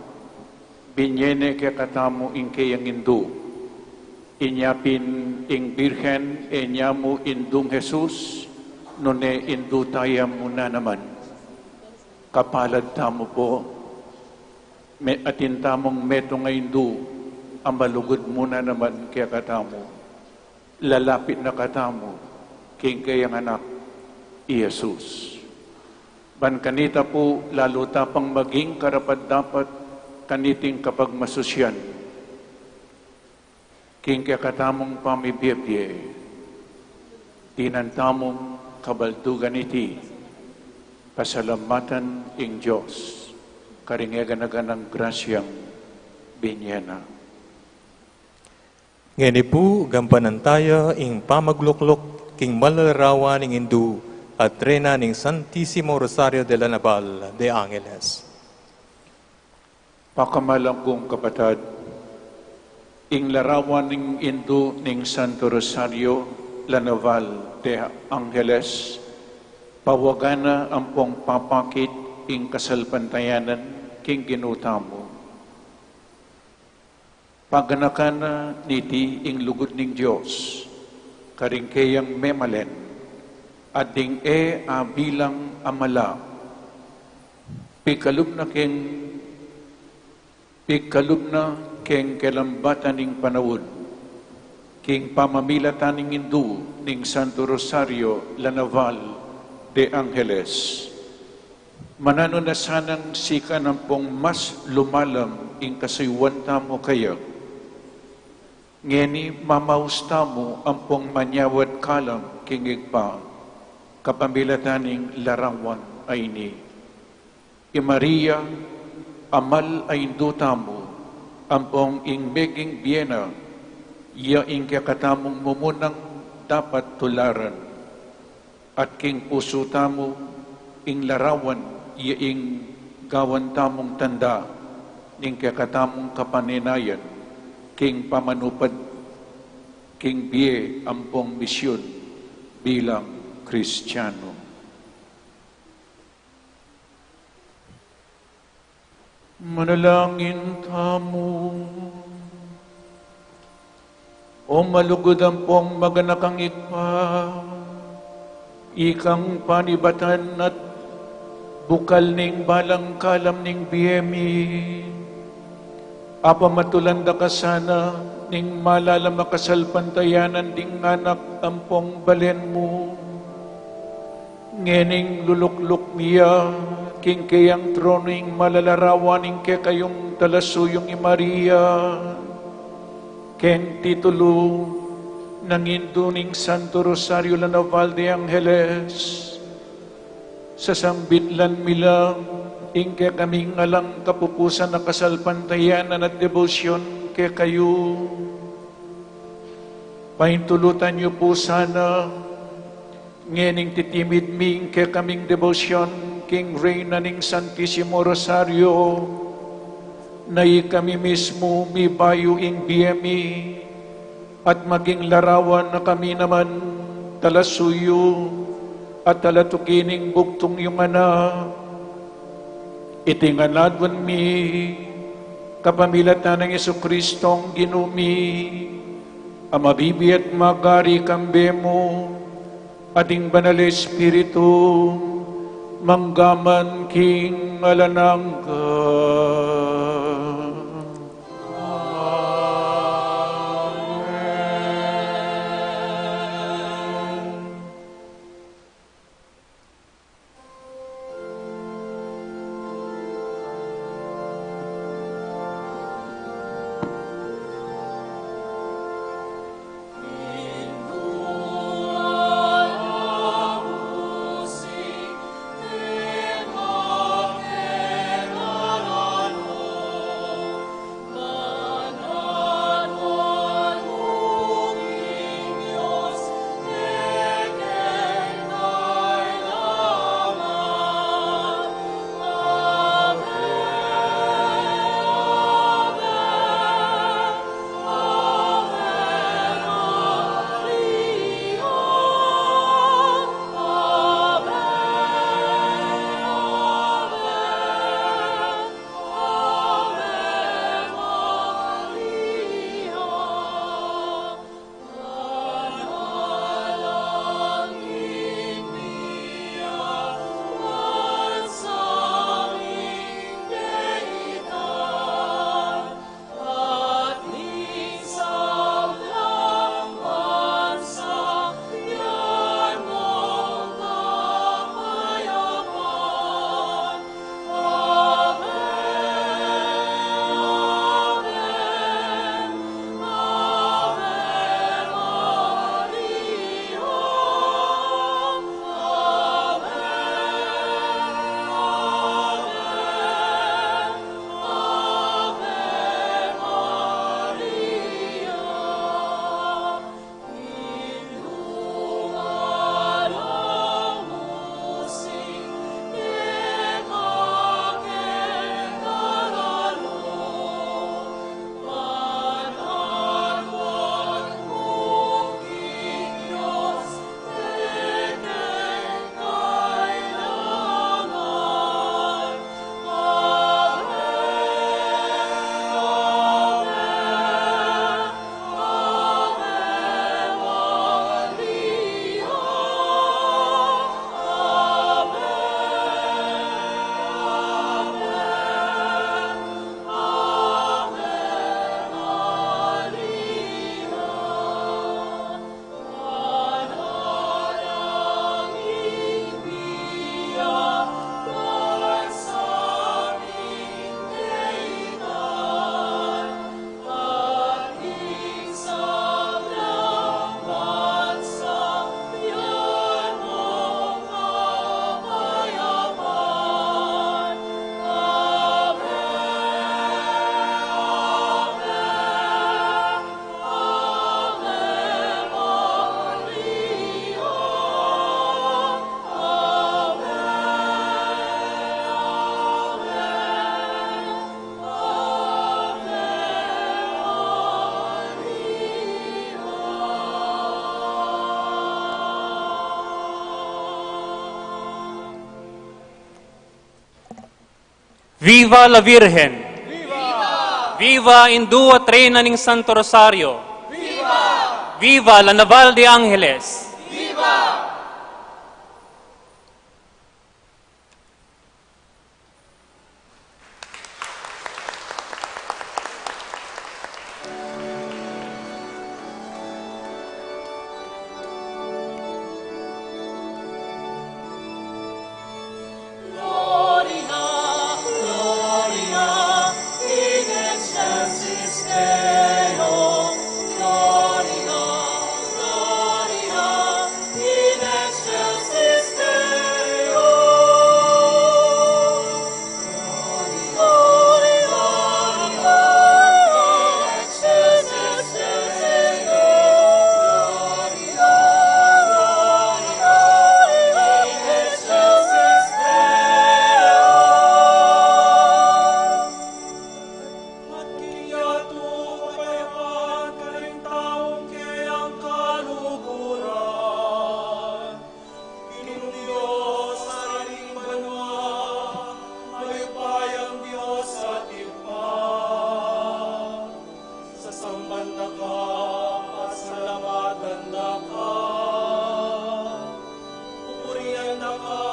binye ne kekatamu ing keyang indu. Inya pin ing Birhen, e nya mu indung Jesus, nune indu taya mu na naman. Kapalad tamu pu, me-, atin tamung metung a indu, a malugud mu na naman kekatamu. Lalapit na katamu king keyang Anak, i Jesus. Ban kanita pu, lalu ta pang maging karapat-dapat kaniting kapagmasusyan. King kekatamung pamibie-bie, dinan tamung kabaldugan iti, pasalamatan ing Dios, karing e gana-ganang grasyang binye na. Ngeni pu, gampanan taya ing pamaglukluk king malalarawan ning Indu at Reyna ning Santisimo Rosario de la Naval de Angeles. Pakamalan kung kapatad, ing larawan ning Indu ning Santo Rosario la Naval de Angeles, pawagan na ampong papakit ing kasalpantayanan king Ginu tamu. Paganakan na niti ing lugud ning Dios, karing keyang memalen, at ding e abilang a mala, pikalub na keng, pikalub na keng kelambatan ning panaun, king pamamilatan ning Indu ning Santo Rosario la Naval de Angeles. Mananu na sanang sikan ampong mas lumalam ing kasuyuan tamu kaya. Ngeni mamaus tamu ampong manyawad kalam king Ibpa, kapamilatan ning larawan a ini. I Maria, amal a Indu tamu, ampong ing meging bie na, ya ing kekatamung mumunang dapat tularan. At king pusu tamu, ing larawan, ya ing gawan tamung tanda, ning kekatamung kapanenayan, king pamanupad, king bie ampong misyun, bilang Kristiyanu. Manalangin tamu. O malugud ampong maganakang Ibpa, ikang panibatan at bukal ning balang kalam ning bie mi, apamatulan da ka sana ning malalam a kasalpantayanan ding anak ampong balen mu. Ngening lulukluk mi ya king keyang tronu ing malalarawan ning kekayung talasuyung i Maria, keng titulu nang Indu ning Santo Rosario la Naval de Angeles, sasambitlan mi la ing kekaming alang kapupusan a kasalpantayanan at debosyon kekayu. Paintulutan yu pu sana, ngening titimid mi ing kekaming debosyon king Reyna ning Santisimo Rosario, na ikami mismu mibayu ing bie mi, at maging larawan na kami naman talasuyu at talatuki ning bugtung yung anak. Iti ngan aduan mi kapamilatan nang Jesucristong Ginu mi, a mabibie at magari kambe mu, at ing Banal a Espiritu, mangga man king alang angga. Viva la Virgen! Viva! Viva Indu at Reyna ning Santo Rosario! Viva! Viva la Naval de Angeles! Viva! At king yatu kapayapan karing taung keyang kaluguran. Ginung Dios, Ari ning banua, mayupayang Dios at Ibpa, sasamban da ka, pasalamatan da ka, pupurian da ka,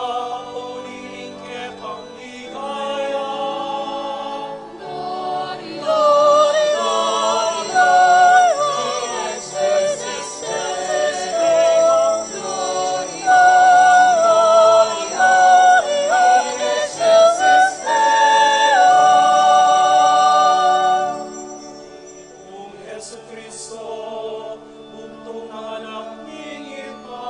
pauli ning kekang ligaya. Nung Jesucristo, bugtung na Anak ning Ibpa,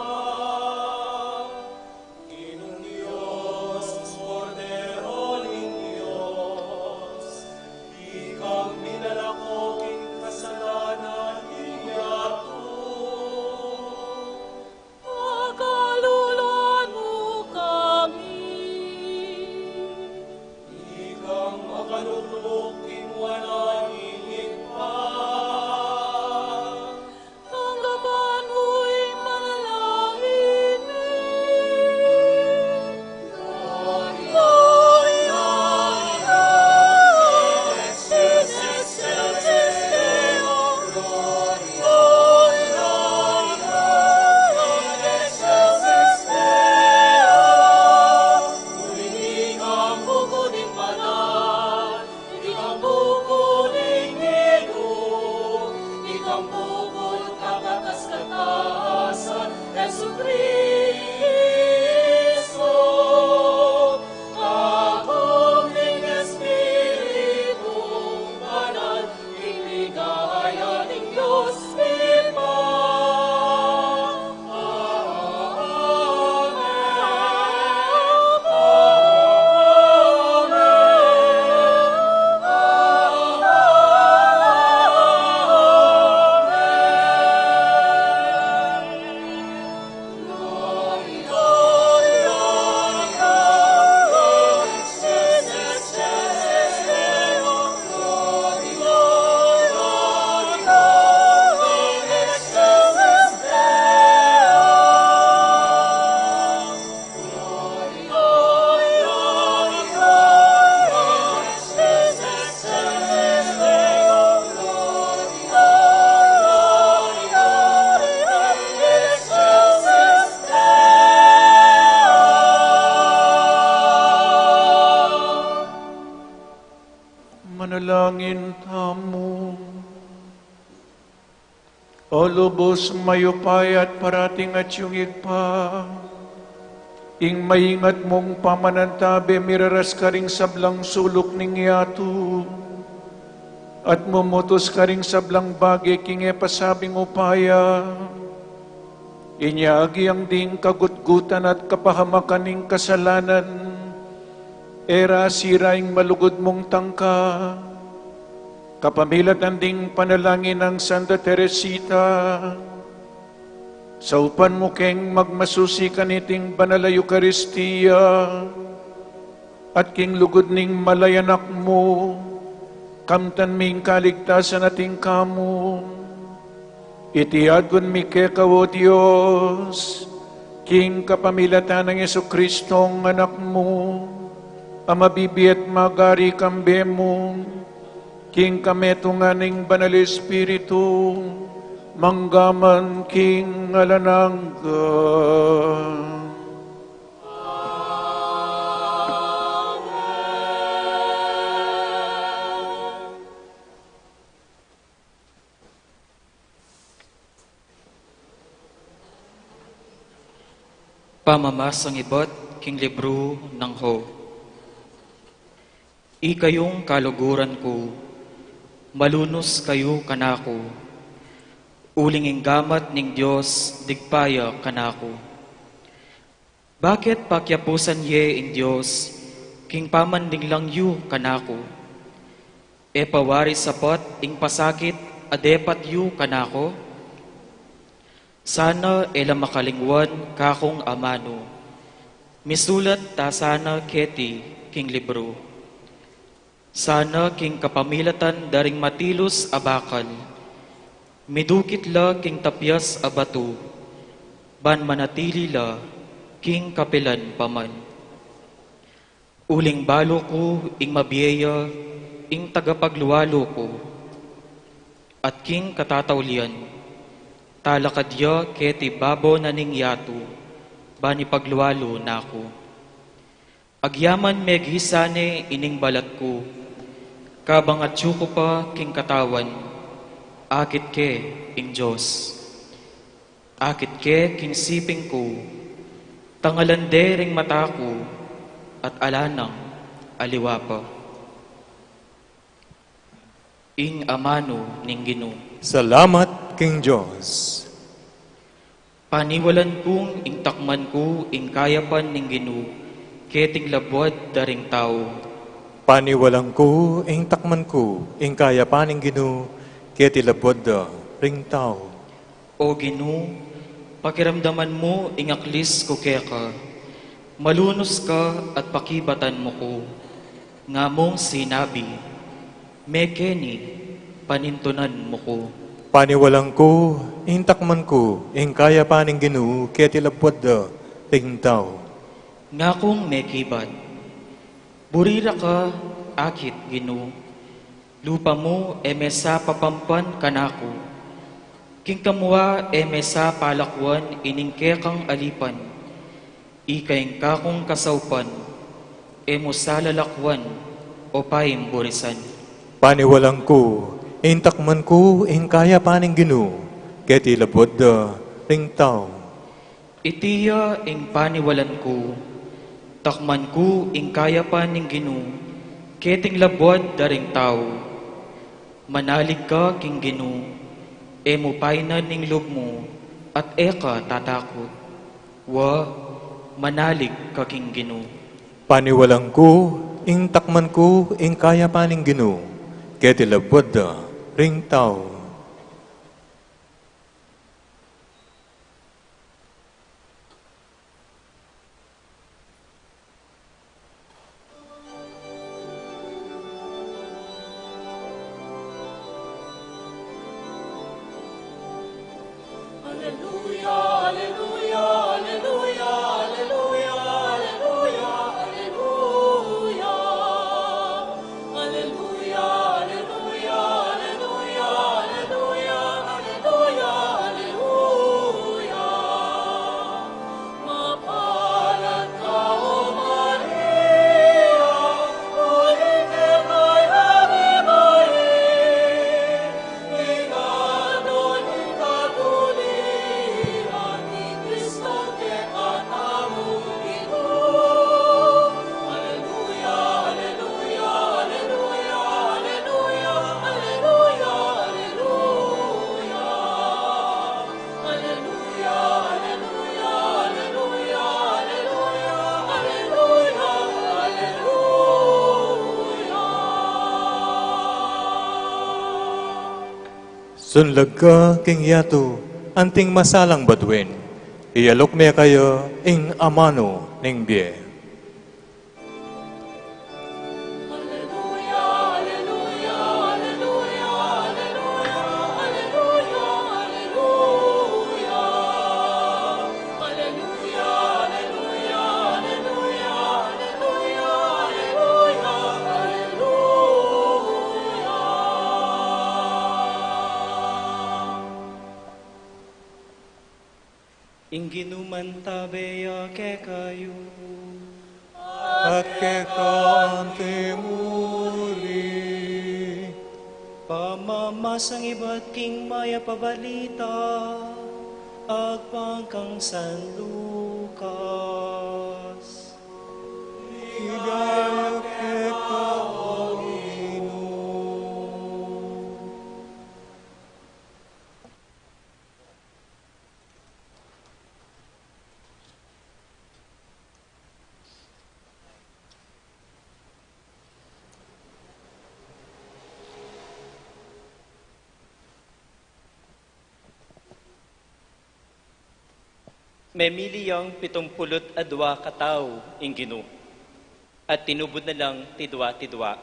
Ginung Dios, Kordero ning Dios, ikang minalako king kasalanan ning yatu. Pakaluluan mu kami. Ikang makalukluk king wanan ning Ibpa. Tanggapan mu ing manalangin mi. Ikang bukun ning Ginu, ikang bukun kakatas-katasan, Jesucristo, kapung ning Espiritu Banal, king ligaya ning Dios Ibpa. Manalangin tamu. O lubus mayupaya at parating atiu ming Ibpa, ing maingat mung pamanantabe miraras karing sablang suluk ning yatu, at mumutus karing sablang bage king e pasabing upaya. Inya agyang ding kagutgutan at kapahamakan ning kasalanan, e ra sira ing malugud mung tangka, kapamilatan ding panalangin nang Santa Teresita, saupan mu keng magmasusi kaniting banal a Eukaristia, at king lugud ning malayanak mu, kamtan ming kaligtasan atin kamu. Iti adwan mi keka, o Dios, king kapamilatan nang Jesucristong Anak mu, a mabibie at magari kambe mu, king kametungan ning Banal Espiritu, mangga man king alang angga. Pamamasang ibat king libru nang Job. Ikayung kaluguran ku, malunus kayu kanaku, uling ing gamat ning Dios digpa ya kanaku. Bakit pakiapusan ye ing Dios king pamanlinglang yu kanaku? E pa wari sapat ing pasakit a depat yu kanaku? Sana e la makalingwan kakung amanu. Misulat ta sana keti king libru. Sana king kapamilatan da ring matilus a bakal, midukit la king tapias a batu, ban manatili la king kapilan pa man. Uling balu ku ing mabie ya ing tagapaglualu ku, at king katataulian, talakad ya keti babo na ning yatu, ban ipaglualu na ku. Agyaman megisa ne ining balat ku, kabang atyu ku pa king katawan, akit ke ing Dios. Akit ke king siping ku, tangalan de ring mata ku, at ala nang aliwa pa. Ing amanu ning Ginu. Salamat king Dios. Paniwalan kung ing takman ku ing kayapan ning Ginu, keting labuad da ring tau. Paniwalan ku ing takman ku ing kayapan ning Ginu, keti labuad da ring tau. O Ginu, pakiramdaman mu ing aklis ku keka, malunus ka at pakibatan mu ku. Nga mung sinabi, mekeni, panintunan mu ku. Paniwalan ku ing takman ku ing kayapan ning Ginu, keti labuad da ring tau. Nga kung mekibat, buri ra ka akit, Ginu. Lupa mu e mesa papampan kanaku. King kamua e mesa palakuan ining kekang alipan. Ika ing kakung kasaupan, e mu sa lalakuan o paimburisan. Paniwalan ku ing takman ku ing kayapan ning Ginu, keti labuad da ring tau. Iti ya ing paniwalan ku, takman ku ing kayapan ning Ginu, keting labuad da ring tau. Manalig ka king Ginu, e mu painan ing lub mu, at e ka tatakut. Wa, manalig ka king Ginu. Paniwalan ku ing takman ku ing kayapan ning Ginu, keti labuad da ring tau. Sunlag ka king yatu, anting masalang batuin, iyaluk me kaya ing amanu ning bie. Ing Ginu mantabe ya kekayu. At keka mu rin. Pamamasang ibat king Mayap a Balita agpang kang San Lucas. Ligaya keka, O Ginu. Memili yang pitumpulu't adua katau ing Ginu, at tinubud na lang tidua-tidua,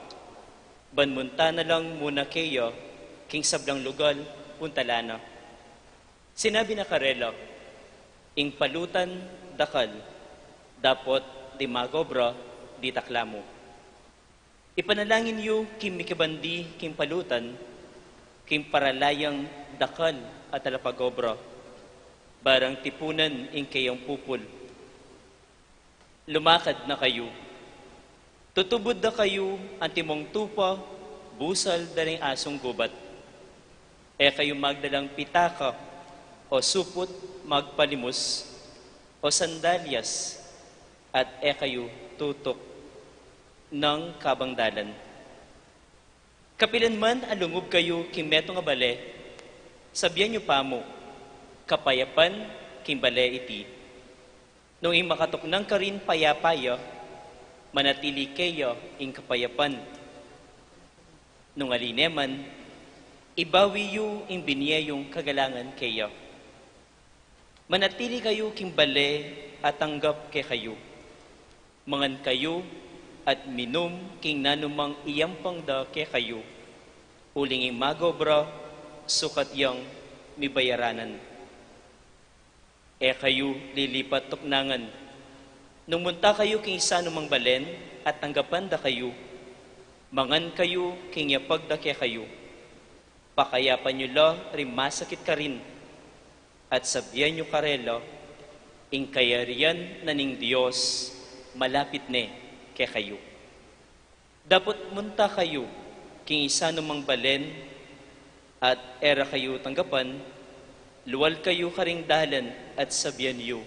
ban munta na lang muna keya king sablang lugal puntalan na. Sinabi na karela, ing palutan dakal, dapot ding mag-obra ditak la mu. Ipanalangin yu king mikibandi king palutan, king parala yang dakal a talapag-obra, barang tipunan ing keyang pupul. Lumakad na kayu. Tutubud da kayu antimong tupa, busal da ring asung gubat. E kayu magdalang pitaka, o suput magpalimus, o sandalyas, at e kayu tutuk nang kabang dalan. Kapilan man a lungub kayu king metung a bale, sabian yu pamu, "Kapayapan king bale iti." Nung ing makatuknang karin payapa ya, manatili keya ing kapayapan. Nung ali ne man, ibawi yu ing binie yung kagalangan keya. Manatili kayu king bale a tanggap kekayu. Mangan kayu at minum king nanumang iyampang da kekayu, uling ing mag-obra sukat yang mibayaranan. E kayu lilipat tuknangan. Nung munta kayu king sanumang balen at tanggapan da kayu, mangan kayu king yapag da kekayu. Pakayapan yu la ring masakit karin, at sabian yu karela, "Ing kayarian na ning Dios malapit ne kekayu." Dapot munta kayu king isanumang balen, at e ra kayu tanggapan, lual kayu karing dalan at sabian yu,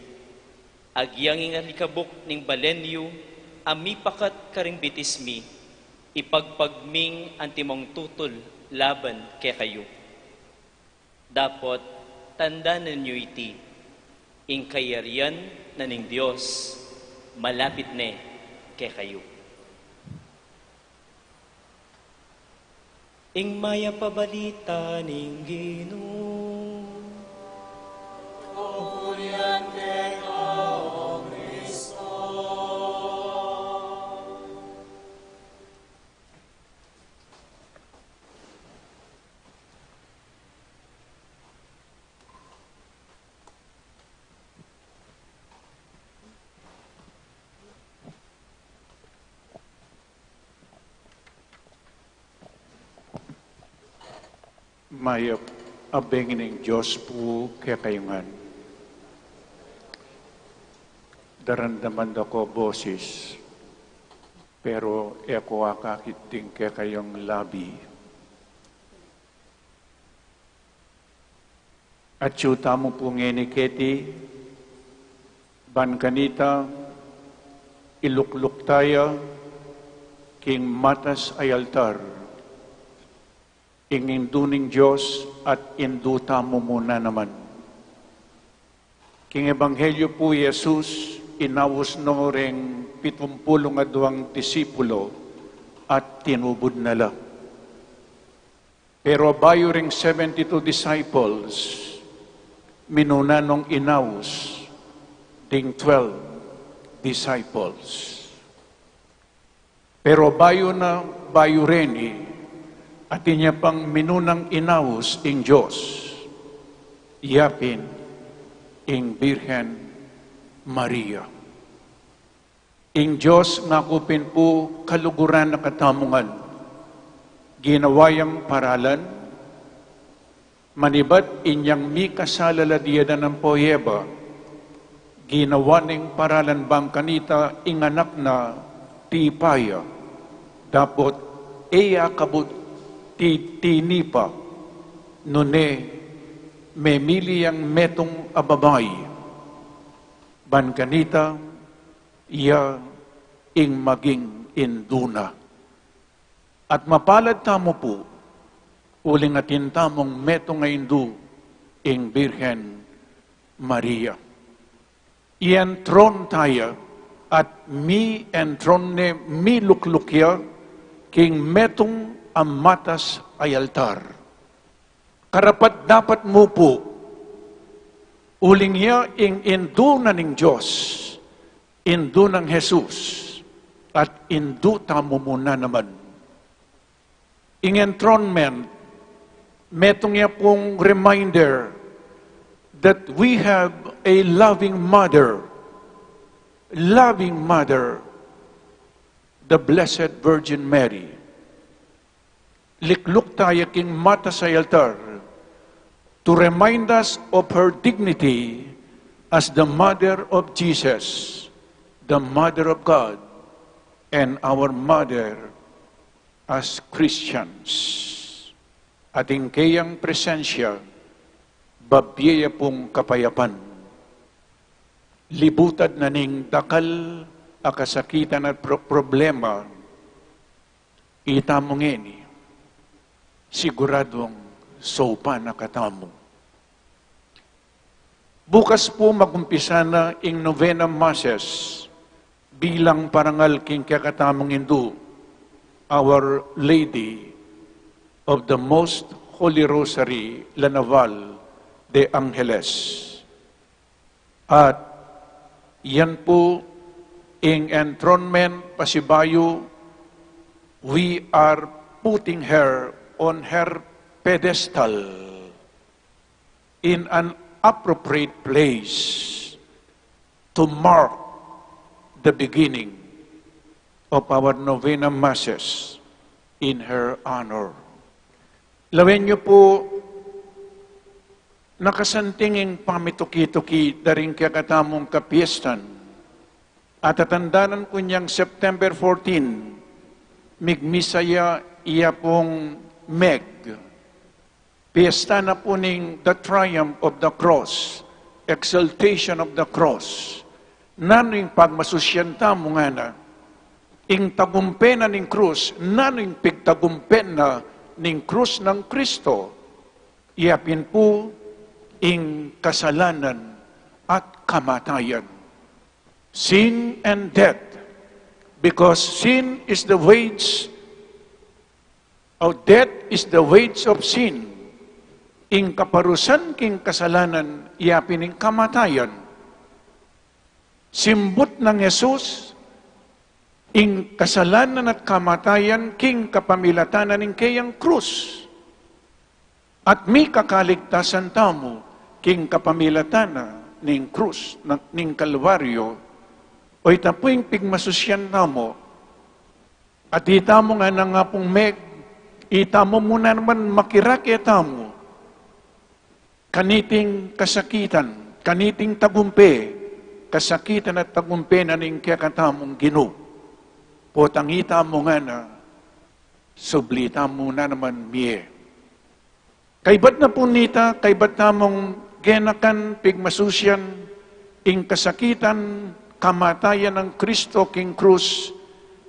"Agyang ing alikabuk ning balen yu a mipakat karing bitis mi, ipagpag ming antimong tutul laban kekayu." Dapot tandanan yu iti, ing kayarian na ning Dios malapit ne kekayu. Ing Mayap a Balita ning Ginu. Papurian keka, O Kristo. Mayap a bengi ning Dios pu kekayu ngan. Daramdaman da ko bosis, pero e ko akakit ding kekayung labi. Atyu tamu pu ngeni keti, ban kanita ilukluk ta ya king matas a altar ing Indu ning Dios at Indu tamu mu na naman. King Ebanghelyo pu, i Jesus inaus no reng pitumpulung aduang disipulo at tinubud na la. Pero bayu ring seventy-two disciples, minuna nong inaus ding twelve disciples. Pero bayu na, bayu reni, atin ya pang minunang inaus ing Dios, yapin ing Birhen Maria. Ing Dios ngaku pin pu kaluguran na katamu ngan, ginawa yang paralan, manibat inyang mikasala la diadan ampo i Eva, Ginawa neng paralan bang kanita ing anak na tipa ya, dapot e ya kabud ti-, tinipa, nune memili yang metung a babai, ban kanita iya ing maging indu na. At mapalad tamu pu, uling atin tamung metung a indu, ing Birhen Maria. Ientron taya, at mi-entron ne, milukluk ya king metung a matas a altar. Karapat-dapat mu pu, uling iya ing indu na ning Dios, indu nang Jesus, at indu tamu mu na naman. Ing enthronement, metung ya pung reminder that we have a loving mother, loving mother, the Blessed Virgin Mary. Likluk taya king matas a altar to remind us of her dignity as the mother of Jesus, the mother of God, and our mother as Christians. At ing keyang presensya, babie ya pung kapayapan. Libutad na ning dakal a kasakitan at pro-, problema, itamu ngeni, siguradung saupan na katamu. Bukas pu magumpisa na ing Novena Masses bilang parangal king kekatamung indu, Our Lady of the Most Holy Rosary, La Naval de Angeles. At yan pu ing enthronement pasibayu, we are putting her on her pedestal in an appropriate place to mark the beginning of our novena masses in her honor. Lawen yu pu, nakasanting ing pamituki-tuki da ring kekatamung kapiestan. Atatandanan ku nyang September fourteen, migmisa ya, iya pung Meg. Piesta na pu ning the triumph of the cross, exaltation of the cross. Nanu ing pagmasusyan tamu ngana? Ing tagumpe na ning krus, nanu ing pigtagumpe na ning krus nang Kristo? Iya pin pu ing kasalanan at kamatayan. Sin and death. Because sin is the wage, or death is the wage of sin. Ing kaparusan king kasalanan, iya pin ing kamatayan. Simbut nang Jesus ing kasalanan at kamatayan king kapamilatan na ning keyang krus. At mikakaligtasan tamu king kapamilatan na ning krus, na, ning Kalbaryo, o ita pu ing pigmasusyan tamu. At itamu ngana, nga pung Meg, itamu mu na naman makirake tamu kaniting kasakitan, kaniting tagumpe, kasakitan at tagumpe na ning kekatamung Ginu. Potang itamu ngana, subli tamu na naman mie. Kaybat na pu nita, kaybat tamung genakan pigmasusyan ing kasakitan, kamatayan nang Kristo king krus,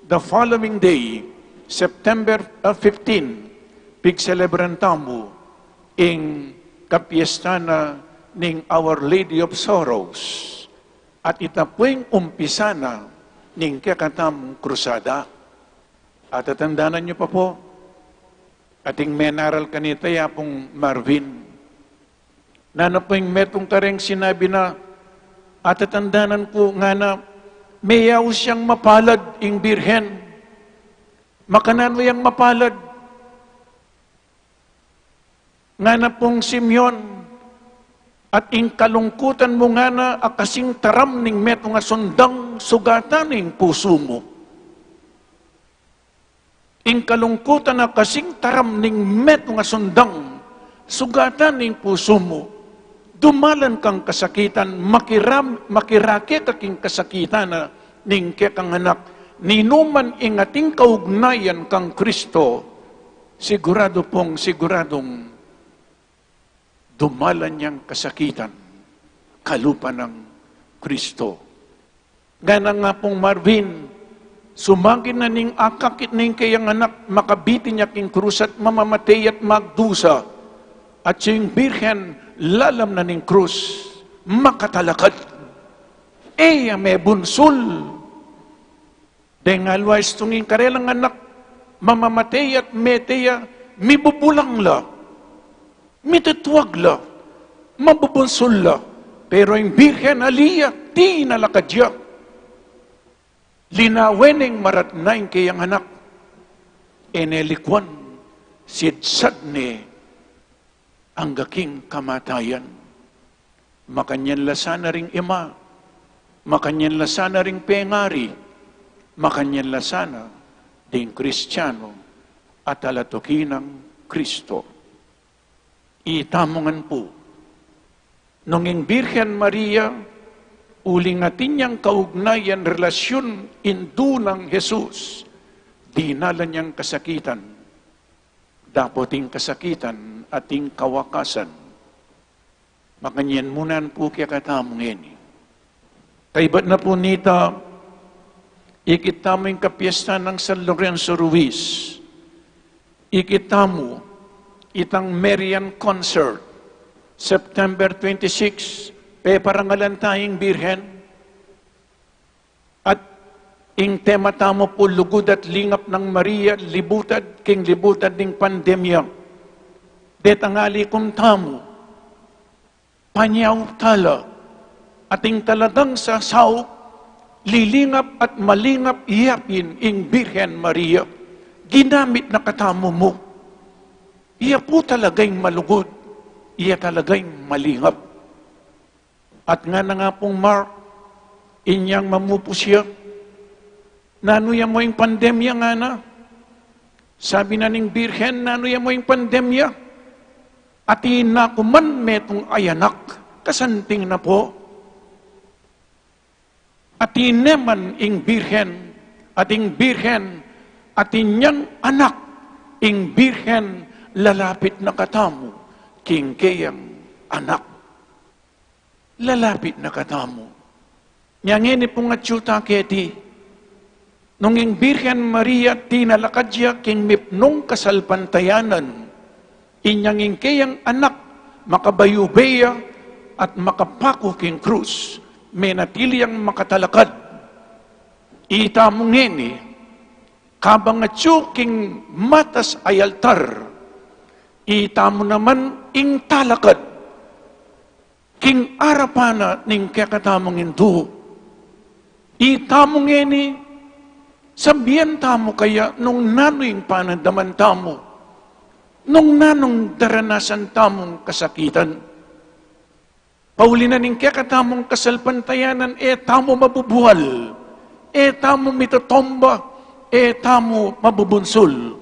the following day, September, uh, fifteen, pigselebran tamu ing kapiesta na ning Our Lady of Sorrows. At ita pu ing umpisa na ning kekatamung krusada. Atatandanan yu pa pu? Ating menaral kanita ya pung Marvin. Nanu pu ing metung kareng sinabi na, atatandanan ku ngana, meyaus yang mapalad ing Birhen. Makananu yang mapalad? Ngana pung Simeon, at ing kalungkutan mu ngana a kasing taram ning metung a sundang, sugatan ing pusu mu. Ing kalungkutan a kasing taram ning metung a sundang, sugatan ing pusu mu. Dumalan kang kasakitan, makiram-, makirake ka king kasakitan na ning kekang anak, ninuman ing ating kaugnayan kang Kristo, sigurado pong siguradong dumalan yang kasakitan, kalupa nang Kristo. Ngana nga pung Marvin, sumagin na ning akakit ning keyang anak, makabitin ya king krus at mamamatey at magdusa. At siyang Birhen, lalam na ning krus, makatalakad. E ya mebunsul. Deng always tung ing karelang anak, mamamatey at mete ya, mibubulang la. Mitutuag la, mabubunsul la, pero ing Birhen ali ya, tinalakad ya. Linawen neng maratna ing keyang anak, e ne likwan, sidsad ne angga king kamatayan. Makanyan la sana ring ima, makanyan la sana ring pengari, makanyan la sana ding Kristiano at talatuki nang Kristo. Itamu ngan pu, nung ing Birhen Maria, uling atin yang kaugnayan, relasyun, indu nang Jesus, dinalan yang kasakitan, dapot ing kasakitan ating kawakasan. Makanyan mu nan pu kekatamu ngeni. Kaybat na pu nita, ikit tamu ing kapiestan nang San Lorenzo Ruiz. Ikit tamu itang Marian Concert, September twenty-six, peparangalan ta ing Birhen. At ing tema tamu pu, lugud at lingap nang Maria, libutad king libutad ning pandemya. Detang alikum tamu, panyaup tala, at ing talagang sasaup, lilingap at malingap ya pin ing Birhen Maria. Ginamit na katamu mu. Iya pu talagang malugud, iya talagang malingap. At ngana nga pung Mark, inyang mamupus ya, "Nanu ya mu ing pandemya?" ngana. Sabi na ning Birhen, "Nanu ya mu ing pandemya? Atin na ku man metung ayanak, kasanting na pu." Atin ne man ing Birhen, at ing Birhen, atin yang anak, ing Birhen, lalapit na katamu king keyang anak. Lalapit na katamu. Nya ngeni pung atyu ta keti, nung ing Birhen Maria tinalakad ya king mipnung kasalpantayanan, inyang ing keyang anak makabayubay ya at makapaku king krus, menatili yang makatalakad. Itamu ngeni, kabang atyu king matas a altar, itamu naman ing talakad king arapan na ning kekatamung indu. Itamu ngeni, sabian tamu kaya nung nanu ing panandaman tamu, nung nanung daranasan tamung kasakitan. Pauli na ning kekatamung kasalpantayanan, e tamu mabubual, e tamu mitotomba, e tamu mabubunsul.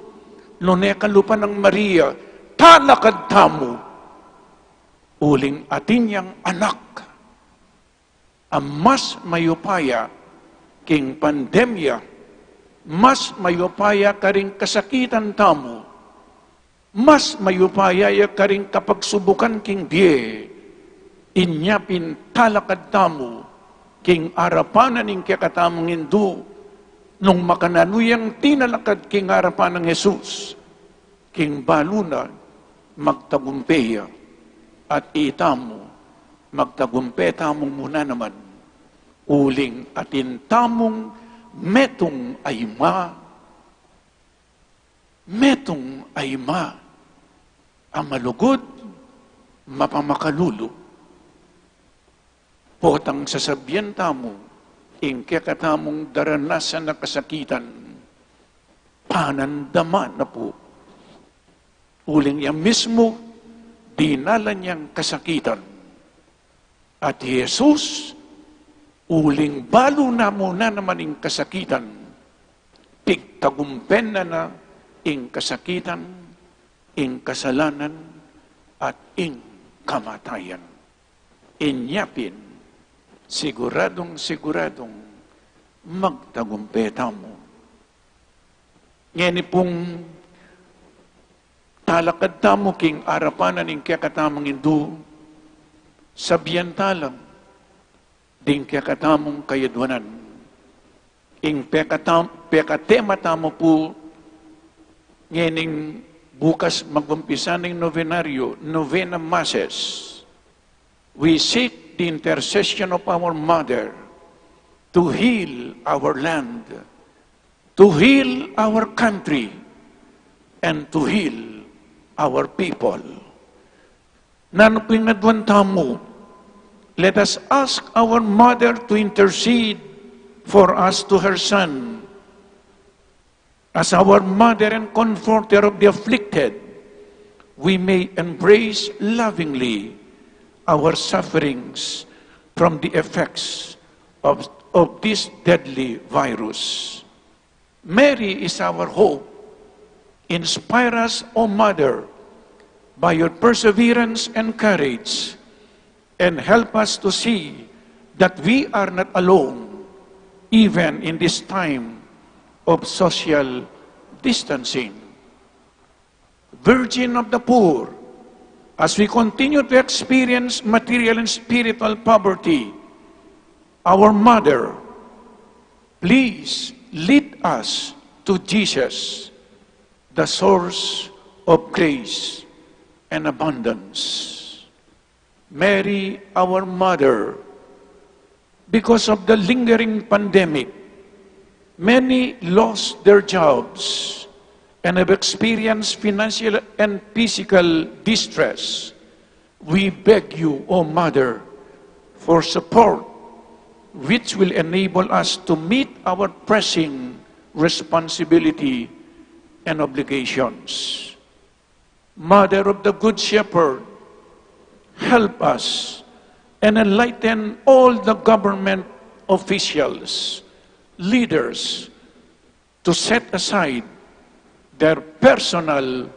Nune kalupa nang Maria, talakad tamu. Uling atin yang anak a mas mayupaya king pandemya, mas mayupaya karing kasakitan tamu, mas mayupaya ya karing kapagsubukan king bie, inya pin talakad tamu king arapan na ning kekatamung indu, nung makananu yang tinalakad king arapan nang Jesus, king balu na magtagumpe ya, at itamu, magtagumpe tamu mu na naman, uling atin tamung metung a ima, metung a ima a malugud, mapamakalulu. Potang sasabian tamu ing kekatamung daranasan a kasakitan, panandaman na pu. Uling ya mismu, dinalan yang kasakitan. At i Jesus, uling balu na mu na naman ing kasakitan, pigtagumpen na na ing kasakitan, ing kasalanan, at ing kamatayan. Inya pin, siguradung-siguradung magtagumpe tamu. Ngeni pung talakad tamu king arapan na ning kekatamung Indu, sabian tala ding kekatamung kayadwanan. Ing pekatam-, pekatema tamu pu ngening bukas magumpisa ning novenario, novena masses. We seek the intercession of our Mother to heal our land, to heal our country, and to heal our people. Nanu pu ing adwan tamu? Let us ask our Mother to intercede for us to her Son. As our Mother and Comforter of the afflicted, we may embrace lovingly our sufferings from the effects of, of this deadly virus. Mary is our hope. Inspire us, O Mother, by your perseverance and courage, and help us to see that we are not alone, even in this time of social distancing. Virgin of the poor, as we continue to experience material and spiritual poverty, our Mother, please lead us to Jesus, the source of grace and abundance. Mary, our Mother, because of the lingering pandemic, many lost their jobs and have experienced financial and physical distress. We beg you, O Mother, for support which will enable us to meet our pressing responsibility and obligations. Mother of the Good Shepherd, help us and enlighten all the government officials, leaders, to set aside their personal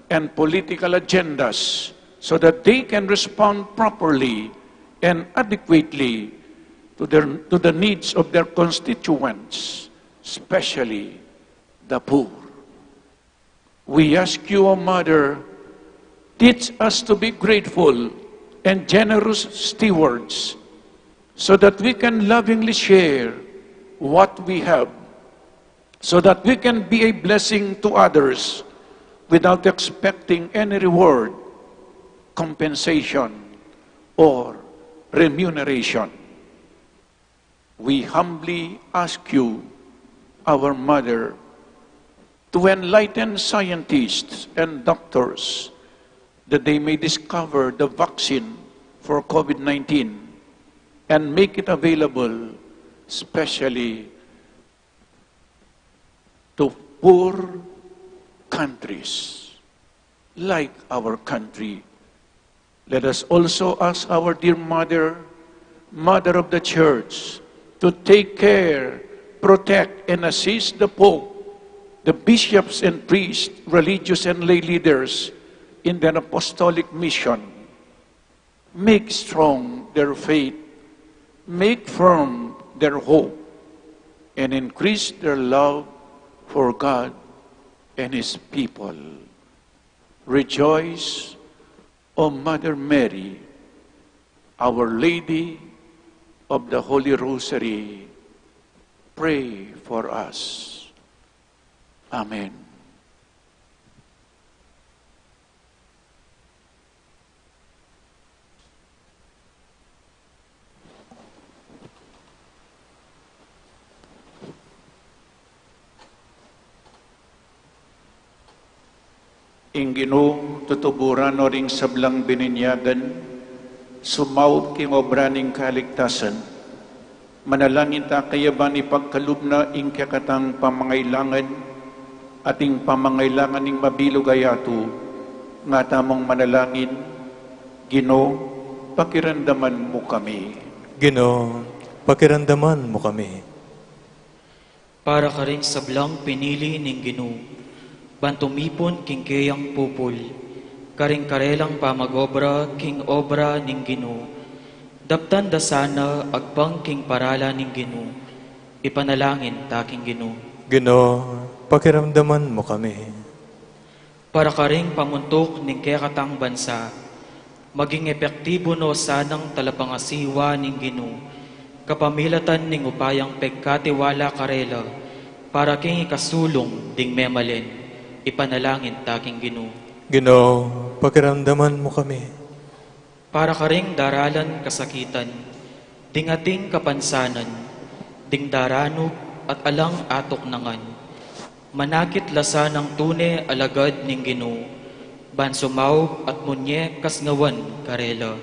and political agendas so that they can respond properly and adequately to their, to the needs of their constituents, especially the poor. We ask you, O Mother, teach us to be grateful and generous stewards so that we can lovingly share what we have, so that we can be a blessing to others without expecting any reward, compensation, or remuneration. We humbly ask you, our Mother, to enlighten scientists and doctors that they may discover the vaccine for COVID nineteen and make it available, especially to poor countries like our country. Let us also ask our dear Mother, Mother of the Church, to take care, protect, and assist the Pope, the bishops and priests, religious and lay leaders in their apostolic mission. Make strong their faith, make firm their hope, and increase their love for God and His people. Rejoice, O Mother Mary, Our Lady of the Holy Rosary, pray for us. Amen. Ing Ginu tutuburan no ring sablang bininyagan, sumaup king obra ning kaligtasan. Manalangin ta kaya ban ipagkalub na ing kekatang pamangailangan, at ing pamangailangan ning mabilug a yatu, nga tamung manalangin, Ginu, pakiramdaman mu kami. Ginu, pakiramdaman mu kami. Para karing sablang pinili ning Ginu, ban tumipun king keyang pupul, karing karelang pamag-obra king obra ning Ginu, Daptan da sana agpang king paralan ning Ginu, ipanalangin ta king Ginu. Ginu, pakiramdaman mu kami. Para karing pamuntuk ning kekatang bansa, maging epektibu no sanang talapangasiwa ning Ginu, kapamilatan ning upayang pegkatiwala karela, para king ikasulung ding memalen, ipanalangin ta king Ginu. Ginu, pakiramdaman mu kami. Para karing daralan kasakitan, ding ating kapansanan, ding daranup at alang atuknangan, manakit la sanang tune alagad ning Ginu, ban sumaup at munye kasngawan karela,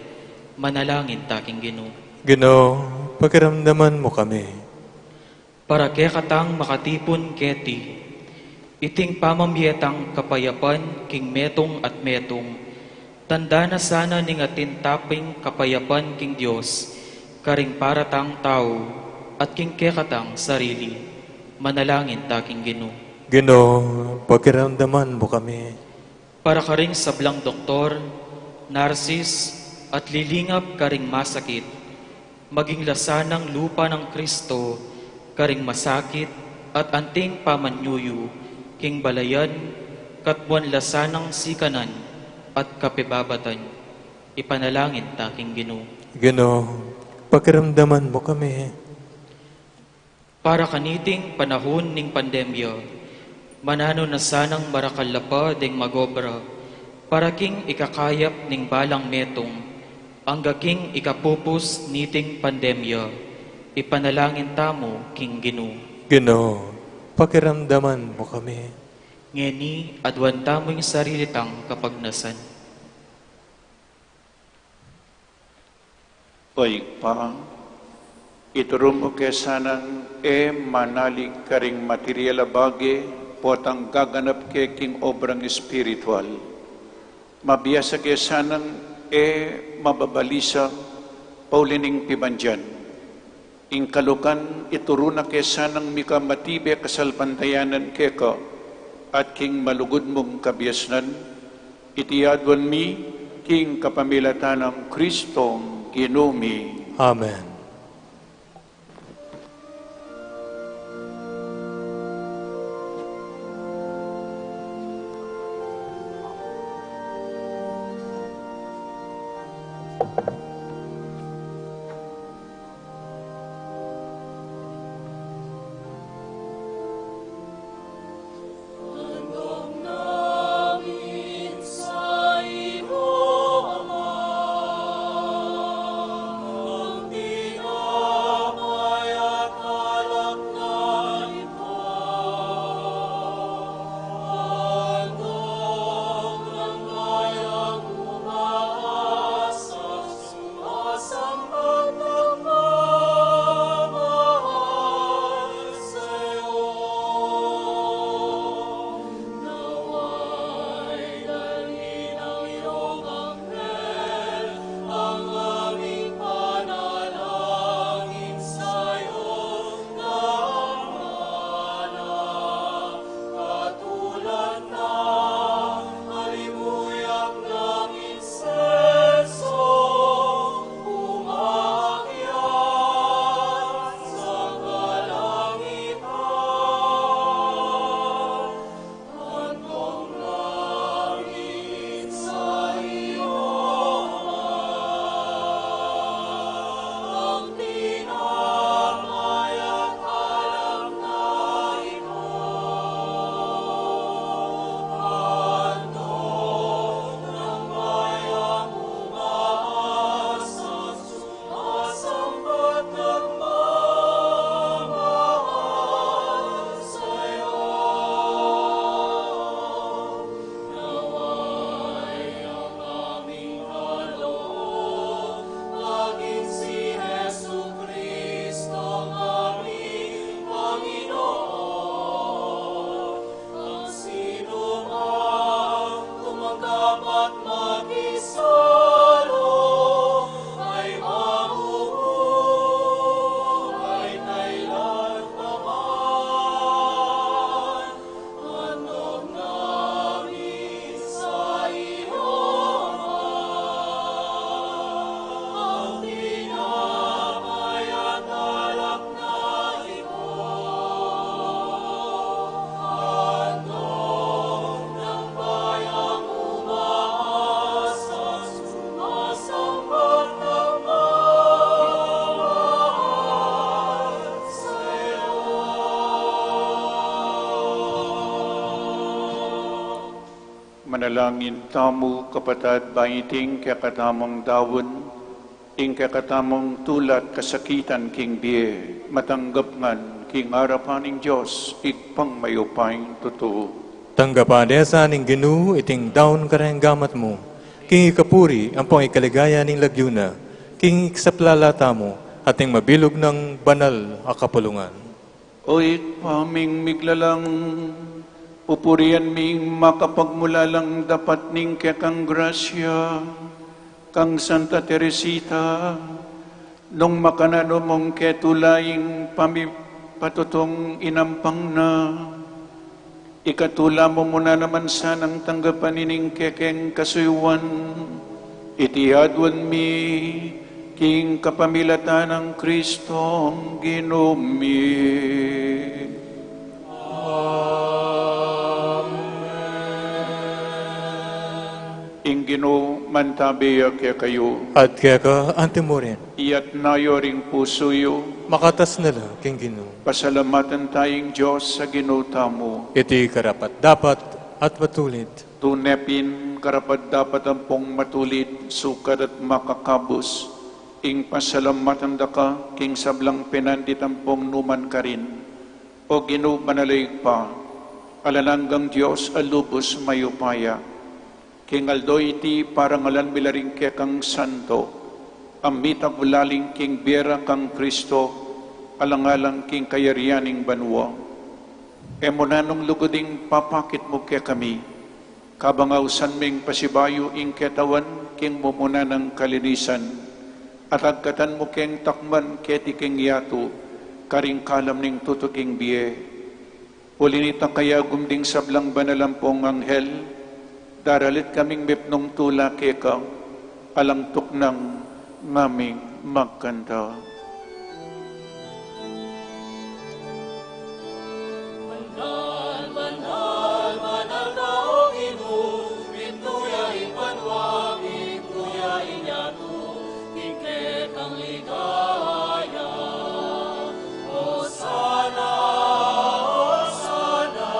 manalangin ta king Ginu. Ginu, pakiramdaman mu kami. Para kekatang makatipun keti, iting pamamie tang kapayapan king metung at metung, tanda na sana ning atin taping kapayapan king Dios, karing para tang tau, at king kekatang sarili, manalangin ta king Ginu. Ginu, pakiramdaman mu kami. Para karing sablang doktor, narsis, at lilingap karing masakit, maging la sanang lupa nang Kristo karing masakit at anting pamanyuyu king balayan, katmuan la sanang sikanan at kapibabatan. Ipanalangin ta king Ginu. Ginu, pakiramdaman mu kami. Para kaniting panahun ning pandemya, mananu na sanang marakal la pa ding magobra, para king ikakayap ning balang metung, angga king ikapupus niting pandemya, ipanalangin tamu king Ginu. Ginu, pakiramdaman mu kami. Ngeni, aduan tamu ing sarili tang kapagnasan. O Ibpa, ituru mu ke sanang e manalig karing material a bage, potang gaganap ke king obrang espiritual. Mabiasa ke sanang e mababalisa, pauli ning pibandian. Ing kalukan, ituru na ke sanang mika matibe kasalpantayanan keka, at king malugud mung kabiasnan, iti aduan mi, king kapamilatan nang Kristong Ginu mi. Amen. Langin tamu, kapatad, ba iting kekatamung daun, ing kekatamung tula't kasakitan king bie, matanggap ngan king arapan ning Dios, Ibpang mayupayang tutu. Tanggapan de sa ning Ginu iting daun kareng gamat mu, king ikapuri ampong ikaligaya ning lagyu na, king ikasapla la tamu, at ning mabilug nang banal a kapulungan. O Ibpa ming miglalang, pupurian ming makapagmulalang dapat ning kekang grasya, kang Santa Teresita, nung makananu mung ketula ing pamipatutung inampang na, ikatula mu mu na naman sanang tanggapan ining kekeng kasuyuan, iti aduan mi king kapamilatan nang Kristong Ginu mi. Amen. Ing Ginu mantabe ya kekayu. At keka antimurin. Iyatas yu ring pusu yu. Makatas na la king Ginu. Pasalamatan taya ing Dios a Ginu tamu. Iti karapat-dapat at matulid. Tune pin karapat-dapat ampong matulid, sukat at makakabus, ing pasalamatan da ka king sablang penandit ampong nukarin, O Ginu, banal a Ibpa, alang anggang Dios a lubus mayupaya. King aldo iti parangalan mi la ring kekang santo, a mitagulaling king bie ra kang Kristo, alang-alang king kayarian ning banua. E mu nanung lugud ing papakit mu kekami, kabang ausan ming pasibayu ing ketawan king mumuna nang kalinisan, at agkatan mu keng takman keti king yatu, karing kalam ning tutuking bie. Uli nita kayagum ding sablang banal ampong anghel, daralit kaming mipnung tula keka, alang tuknang ngaming magkanta. Banal, banal, banal ka, O Ginu, pintu ya ing banua, pintu ya ing yatu, king kekang ligaya. Hosana, Hosana,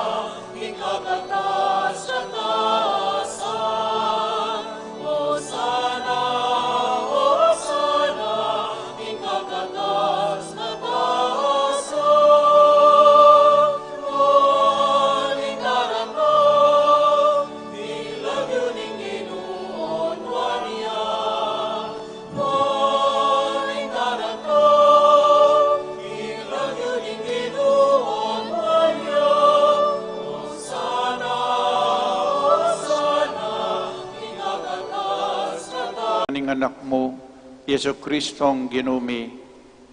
king kakatas-katasan. Hosana, Hosana, king kakatas-katasan. Aling darapa ing lagyu ning Ginu, onuan ya. Aling darapa ing lagyu ning Ginu, onuan ya. Hosana, Hosana, king kakatas-katasan. Ning Anak mu, Jesu Kristong Ginu mi,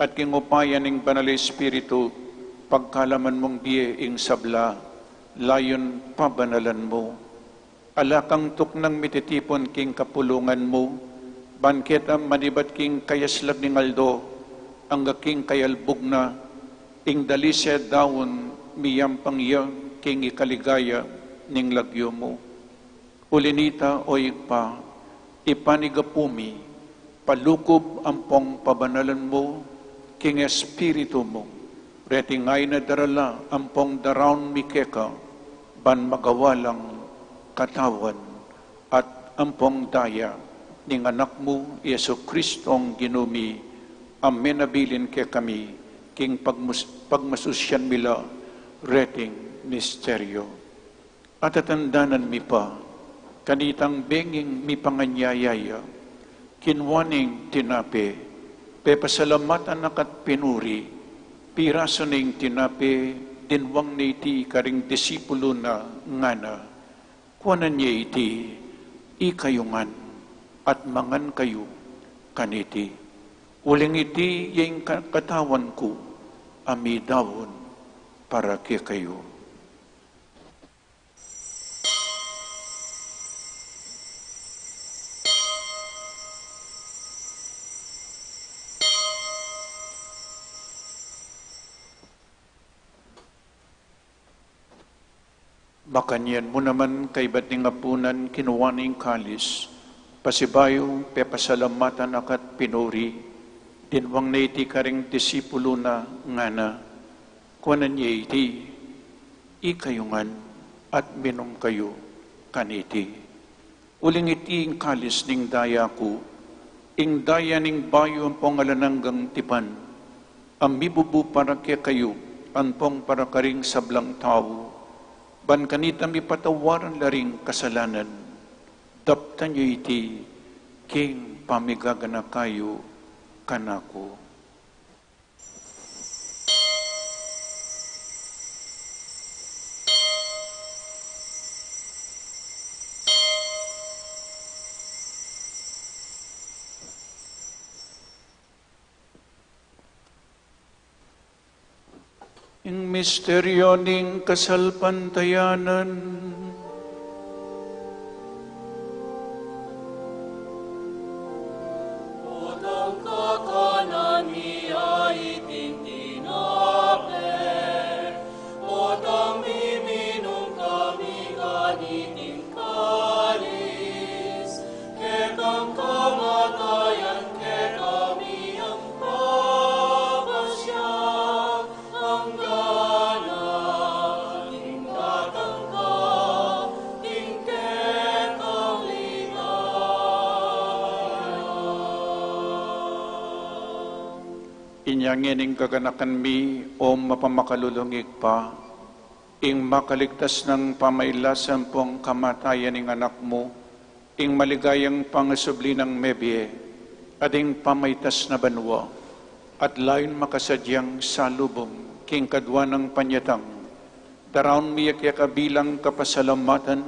at king upaya ning Banal Espiritu, pagkalaman mung bie ing sabla, layun pabanalan mu. Ala kang tuknang mititipun king kapulungan mu, ban keta manibat king kayaslag ning aldo, angga king kayalbug na, ing dalise daun miyampang ya king ikaligaya ning lagyu mu. Uli nita, O Ibpa, ipanyawad mi, palukub ampong pabanalan mu king Espiritu mu, reting ain a darala ampong daraun mi keka, ban magawa lang katawan at ampong daya ning Anak mu, Jesu Kristong Ginu mi, a menabilin kekami king pagmus-, pagmasusian mi la reting misteryu. Atatandanan mi pa, kanitang benging mipanganyaya ya, kinua ne ing tinape, pepasalamatan na ka't pinuri, pirasu ne ing tinape, dinwang ne iti karing disipulu na, ngana: Kuanan ye iti, ikayu ngan, at mangan kayu kaniti. Uling iti ya ing ka-, katawan ku, a midaun para kekayu. Makanyan mu naman kaybat ning apunan, kinua ne ing kalis, pasibayu pepasalamatan na ka't pinuri, dinwang ne iti karing disipulu na, ngana: Kuanan ye iti, ikayu ngan, at minum kayu kaniti. Uling iti ing kalis ning daya ku, ing daya ning bayu ampong alang anggang tipan, a mibubu para kekayu ampong para karing sablang tau, ban kanita mipatawaran la ring kasalanan. Daptan yu iti king pamigaganaka yu kanaku. Ing misteryo ning kasalpantayanan. Potang kakanan mi a iting tinape, potang miminum kami kaniting kalis, kekang kamatayan kekami ang papasya, anggana ing datang ka, ing kekang ligaya. Inya ngening gaganakan mi, O mapamakalulung Ibpa, ing makaligtas nang pamailasan pong kamatayan ning Anak mu, ing maligayang pangasubli nang mebie, at ing pamaitas na banua, at layun makasadyang salubung king kadua nang panyatang, daraun mi ya keka bilang kapasalamatan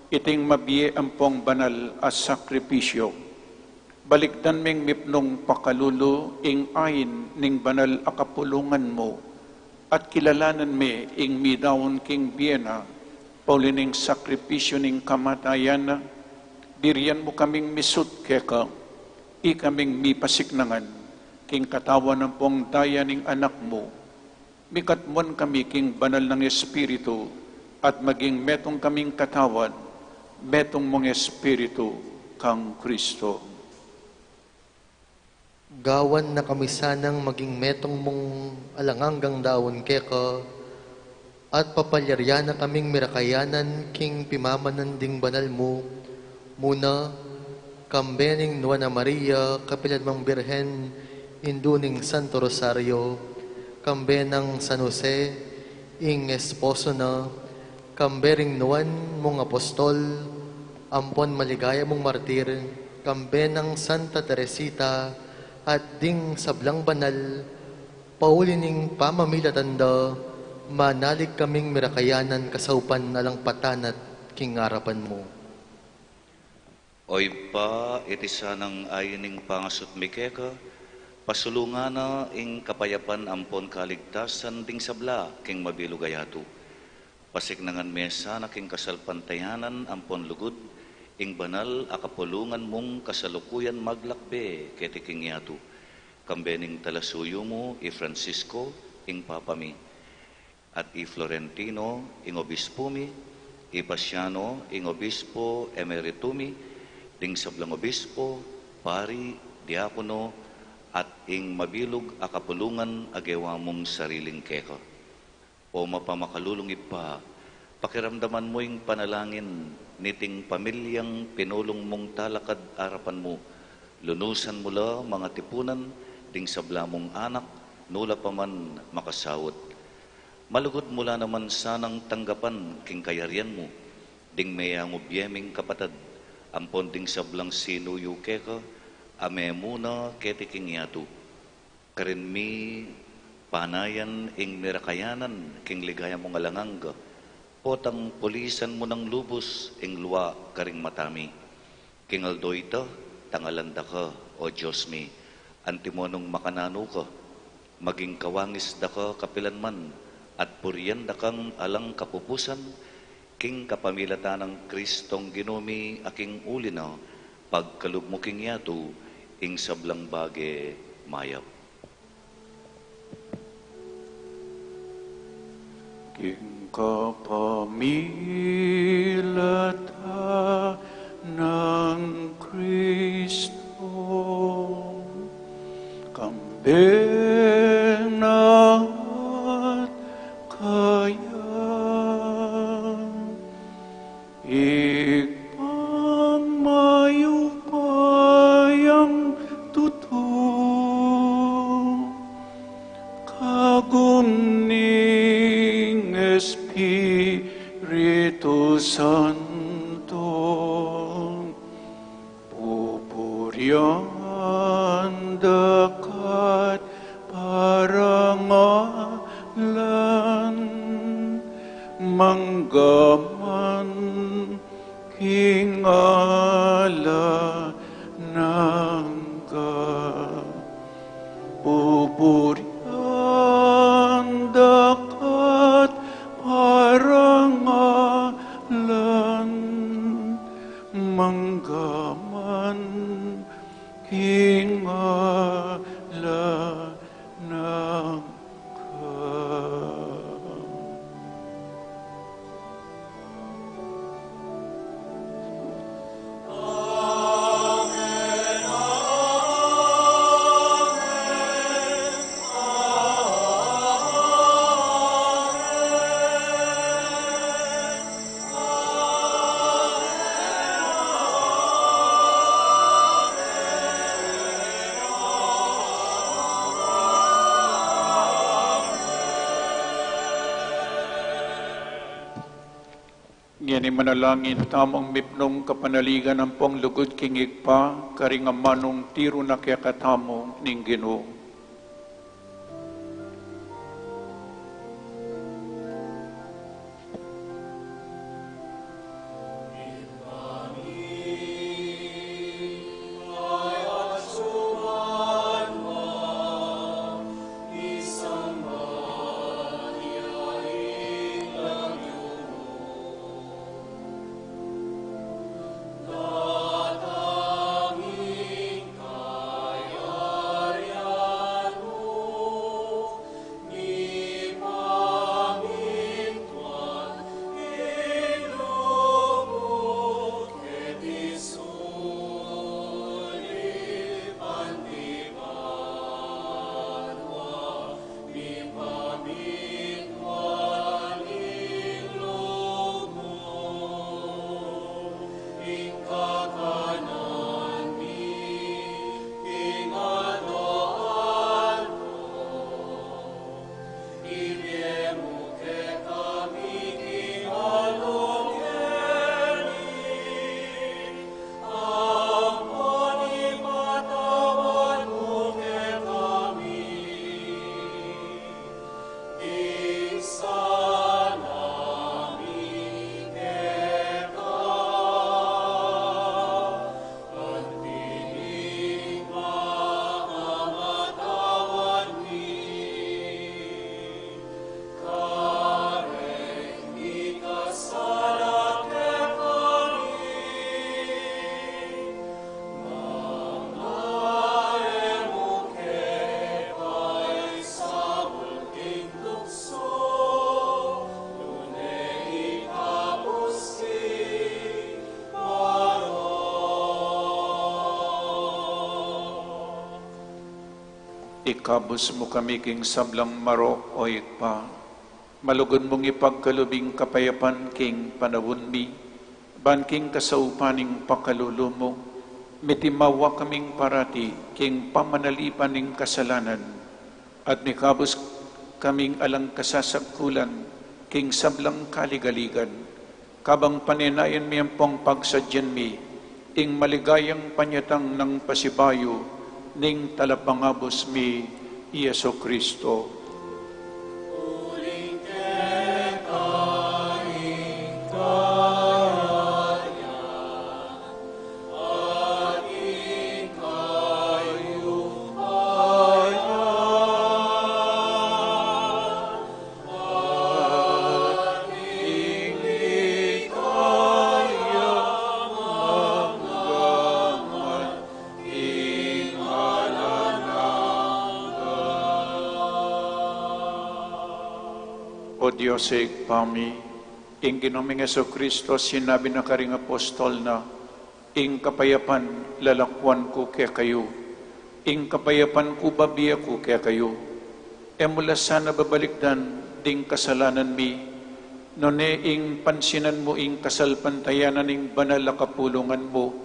iting mabie ampong banal a sakripisyo. Balikdan ming mipnung pakalulu ing ain ning banal a kapulungan mu, at kilalanan mi ing midaun king bie na, pauli ning sakripisyo ning kamatayan na, dirian mu kaming misut keka, ikaming mipasiknangan king katawan ampong daya ning Anak mu, mikatmuan kami king banal nang Espiritu, at maging metung kaming katawan, metung mung Espiritu, kang Kristo. Gawan na kami sanang maging metung mung alang anggang daun keka, at papalyarian na kaming mirakayanan king pimamanan ding banal mu, muna, kambe ning Nuan a Maria, kapilan mang Birhen, indu ning Santo Rosario, kambe nang San Jose, ing esposo na, kambe ring nuan mung apostol, ampon maligaya mung martir, kambe nang Santa Teresita, at ding sablang banal, pauli ning pamamilatan da, manalig kaming mirakayanan kasaupan alang patanat king arapan mu. O Ibpa, iti sanang ain ning pangasut mi keka, pasulungan na ing kapayapan ampon kaligtasan ding sabla king mabilug a yatu. Pasiknangan me sana king kasalpantayanan ampon lugud ing banal a kapulungan mung kasalukuyan maglakbe keti king yatu, kambe ning talasuyu mu i Francisco, ing Papa mi, at i Florentino, ing obispo mi, i Pasiano, ing obispo emerito mi, ding sablang obispo, pari, diakono, at ing mabilug a kapulungan a gewa mung sariling keka. O mapamakalulung Ibpa, pakiramdaman mu ing panalangin niting pamilyang pinulung mung talakad arapan mu, lunusan mu la mangatipunan ding sabla mung anak, nu la pa man makasaut. Malugud mu la naman sanang tanggapan king kayarian mu ding meyangu bie ming kapatad, ampon ding sablang sinuyu keka a memuna keti king yatu. Karin mi panayan ing mirakayanan king ligaya mung alang angga, potang pulisan mu nang lubus ing lua karing mata mi. King aldo ita, tangalan da ka, O Dios mi, antimo nung makananu ka, maging kawangis da ka kapilan man, at purian da kang alang kapupusan, king kapamilatan nang Kristong Ginu mi, a king uli na, pagkalub mu king yatu ing sablang bage mayap. King kapamilatan nang Kristo, kambe na at kaya, Ibpa Yan dakat parangalan, mangga man king alang angga. Pupurian dakat parangalan, mangga man king alang angga. Ngeni manalangin tamung mipnung kapanaligan ampong lugud king Ibpa, karing amanung tiru na kekatamu ning Ginu. Ikabus mu kami king sablang marok, o Ibpa. Malugud mung ipagkalub ing kapayapan king panaun mi, ban king kasaupan ning pakalulu mu, mitimawa kaming parati king pamanalipan ning kasalanan, at mikabus kaming alang kasasagkulan king sablang kaligaligan, kabang panenayan mi ampong pagsadyan mi ing maligayang panyatang nang pasibayu ning Talapangabus mi, i Jesucristo. O Dios, Ibpa mi, ing Ginu ming Jesucristo, sinabi na karing apostol na, ing kapayapan lalakwan ku kekayu, ing kapayapan ku babie ku kekayu. E mu la sana babalikdan ding kasalanan mi, nune ing pansinan mu ing kasalpantayanan ning banal a kapulungan mu,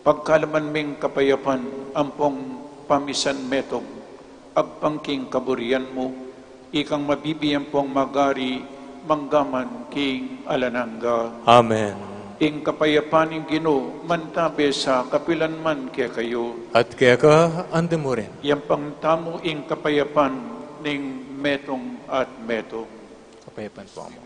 pagkalaman ming kapayapan ampong pamisan metung, agpang king kaburian mu, ikang mabibie ampong magari manggaman king alang angga. Amen. Ing kapayapan ning Ginu mantabe sa kapilan man kekayu. At keka anti mu rin. Yang pangtamu ing kapayapan ning metung at metung. Kapayapan po mu.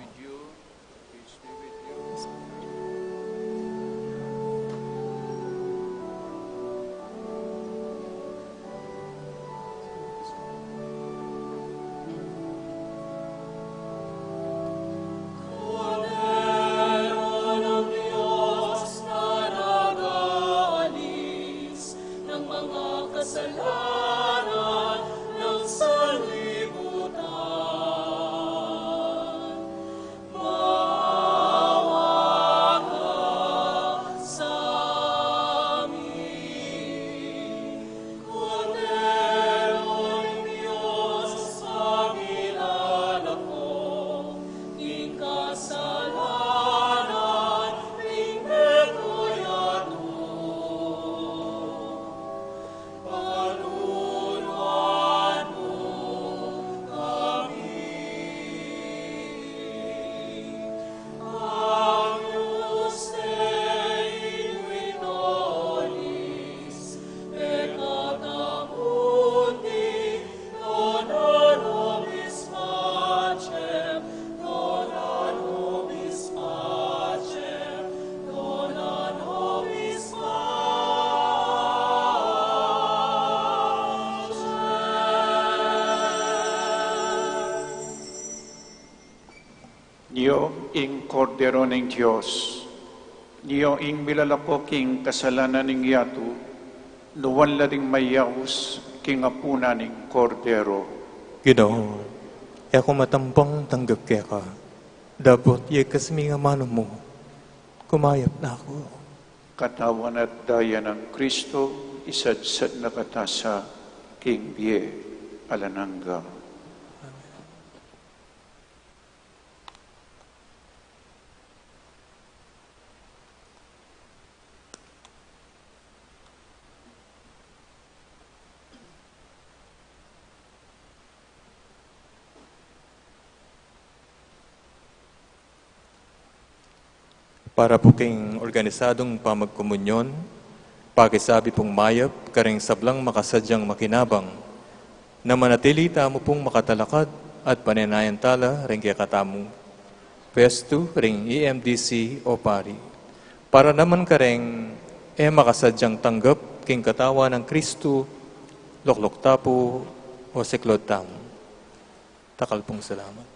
Ng mga kasalanan ng sanlibutan. Maawa ka sa amin. Kordero ning Dios, a milalako king kasalanan ning metung yatu. Panunuan mu kami. Agnus Dei, qui tollis peccata mundi, dona nobis pacem, dona nobis pacem, dona nobis pacem. Nyo ing Kordero ning Dios, nyo ing milalako king kasalanan ning yatu, nuan la ding mayaus king apunan ning Kordero. Ginu, e ku matampang tanggap keka, dapot yegkas me ing amanu mu, kumayap na ku. Katawan at daya nang Kristo, isadsad na kata sa king bie alang angga. Para pu king organisadung pamagkomunyon, pakisabi pung mayap kareng sablang makasadyang makinabang, na manatili tamu pung makatalakad at panenayan tala reng kekatamung puestu ring E M D C o pari. Para naman kareng e makasadyang tanggap king katawan nang Kristu, lukluk ta pu o siklaud tamu. Dakal pung salamat.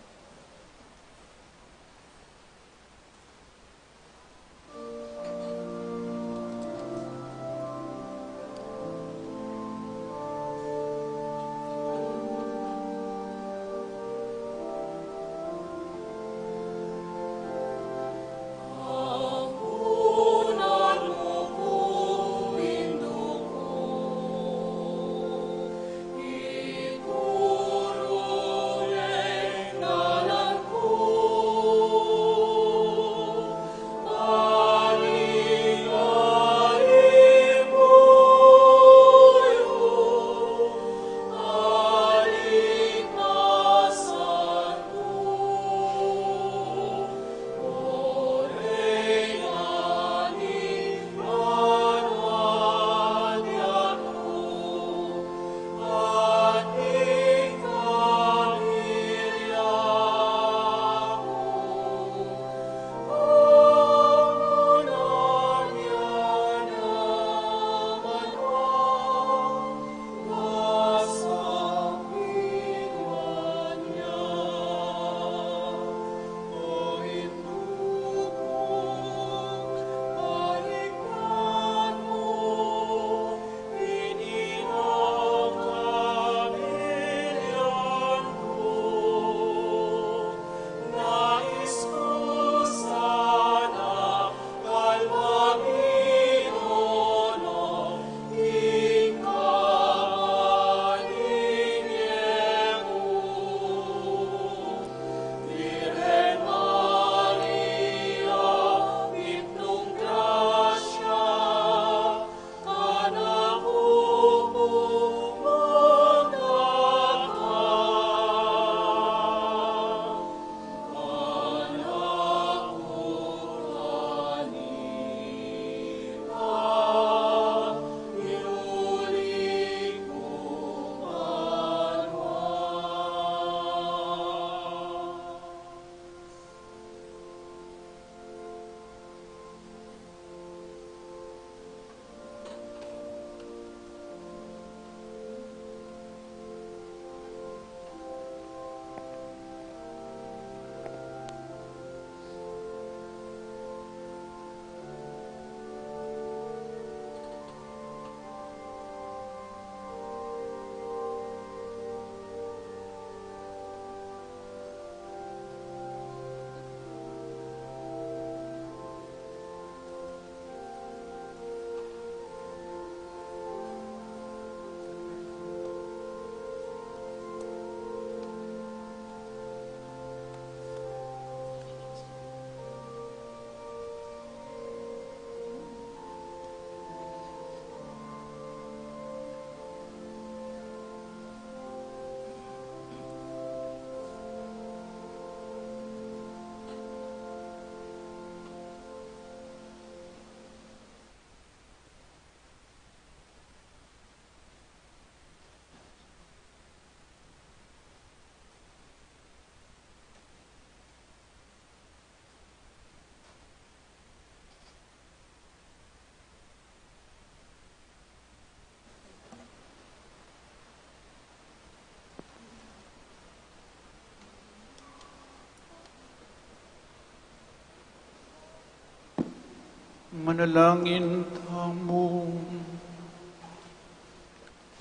Manalangin tamu.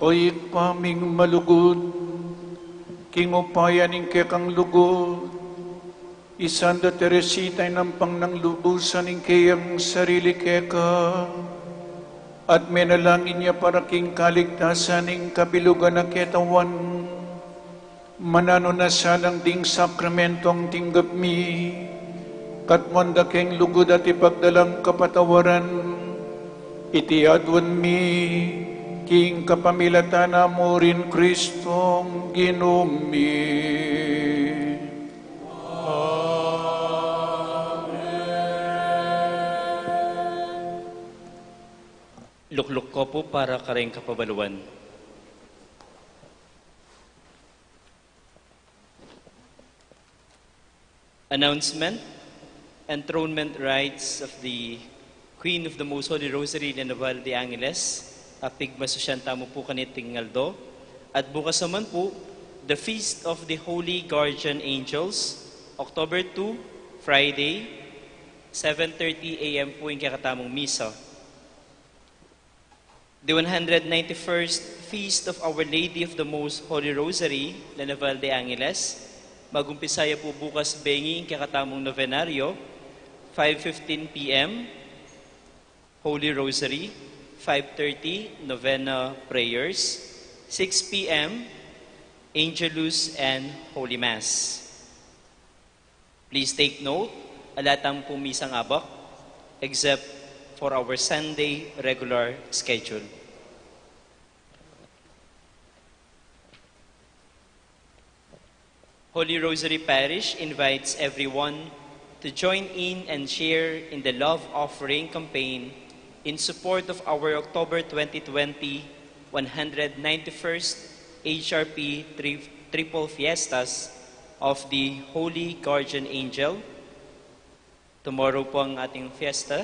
O Ibpa ming malugud, king upaya ning kekang lugud, i Santa Teresita inampang nang lubusan ing keyang sarili keka, at menalangin ya para king kaligtasan ning kabilugan a ketawan. Mananu na sanang ding sakramentung tinggap mi, katmuan da keng lugud at ipagdalang kapatawaran, iti aduan mi, king kapamilatan na murin Kristong Ginu mi. Lukluk ko pu para kareng kapabaluan. Announcement, enthronement rites of the Queen of the Most Holy Rosary, Lena Val de Angeles, a pigmasusyan tamu pu kaniting aldo. At bukas naman pu, the Feast of the Holy Guardian Angels, October two, Friday, seven thirty a m pu ing kekatamung misa. The one hundred ninety-first Feast of Our Lady of the Most Holy Rosary, Lena Val de Angeles, mag-umpisa ya pu bukas bengi ing kekatamung novenario, five fifteen p m, Holy Rosary, five thirty, novena prayers, six p m, Angelus and Holy Mass. Please take note, ala tamu pung misang abak, except for our Sunday regular schedule. Holy Rosary Parish invites everyone to join in and share in the love offering campaign in support of our October twenty twenty one hundred ninety-first H R P tri-, Triple Fiestas of the Holy Guardian Angel. Tomorrow po ang ating fiesta,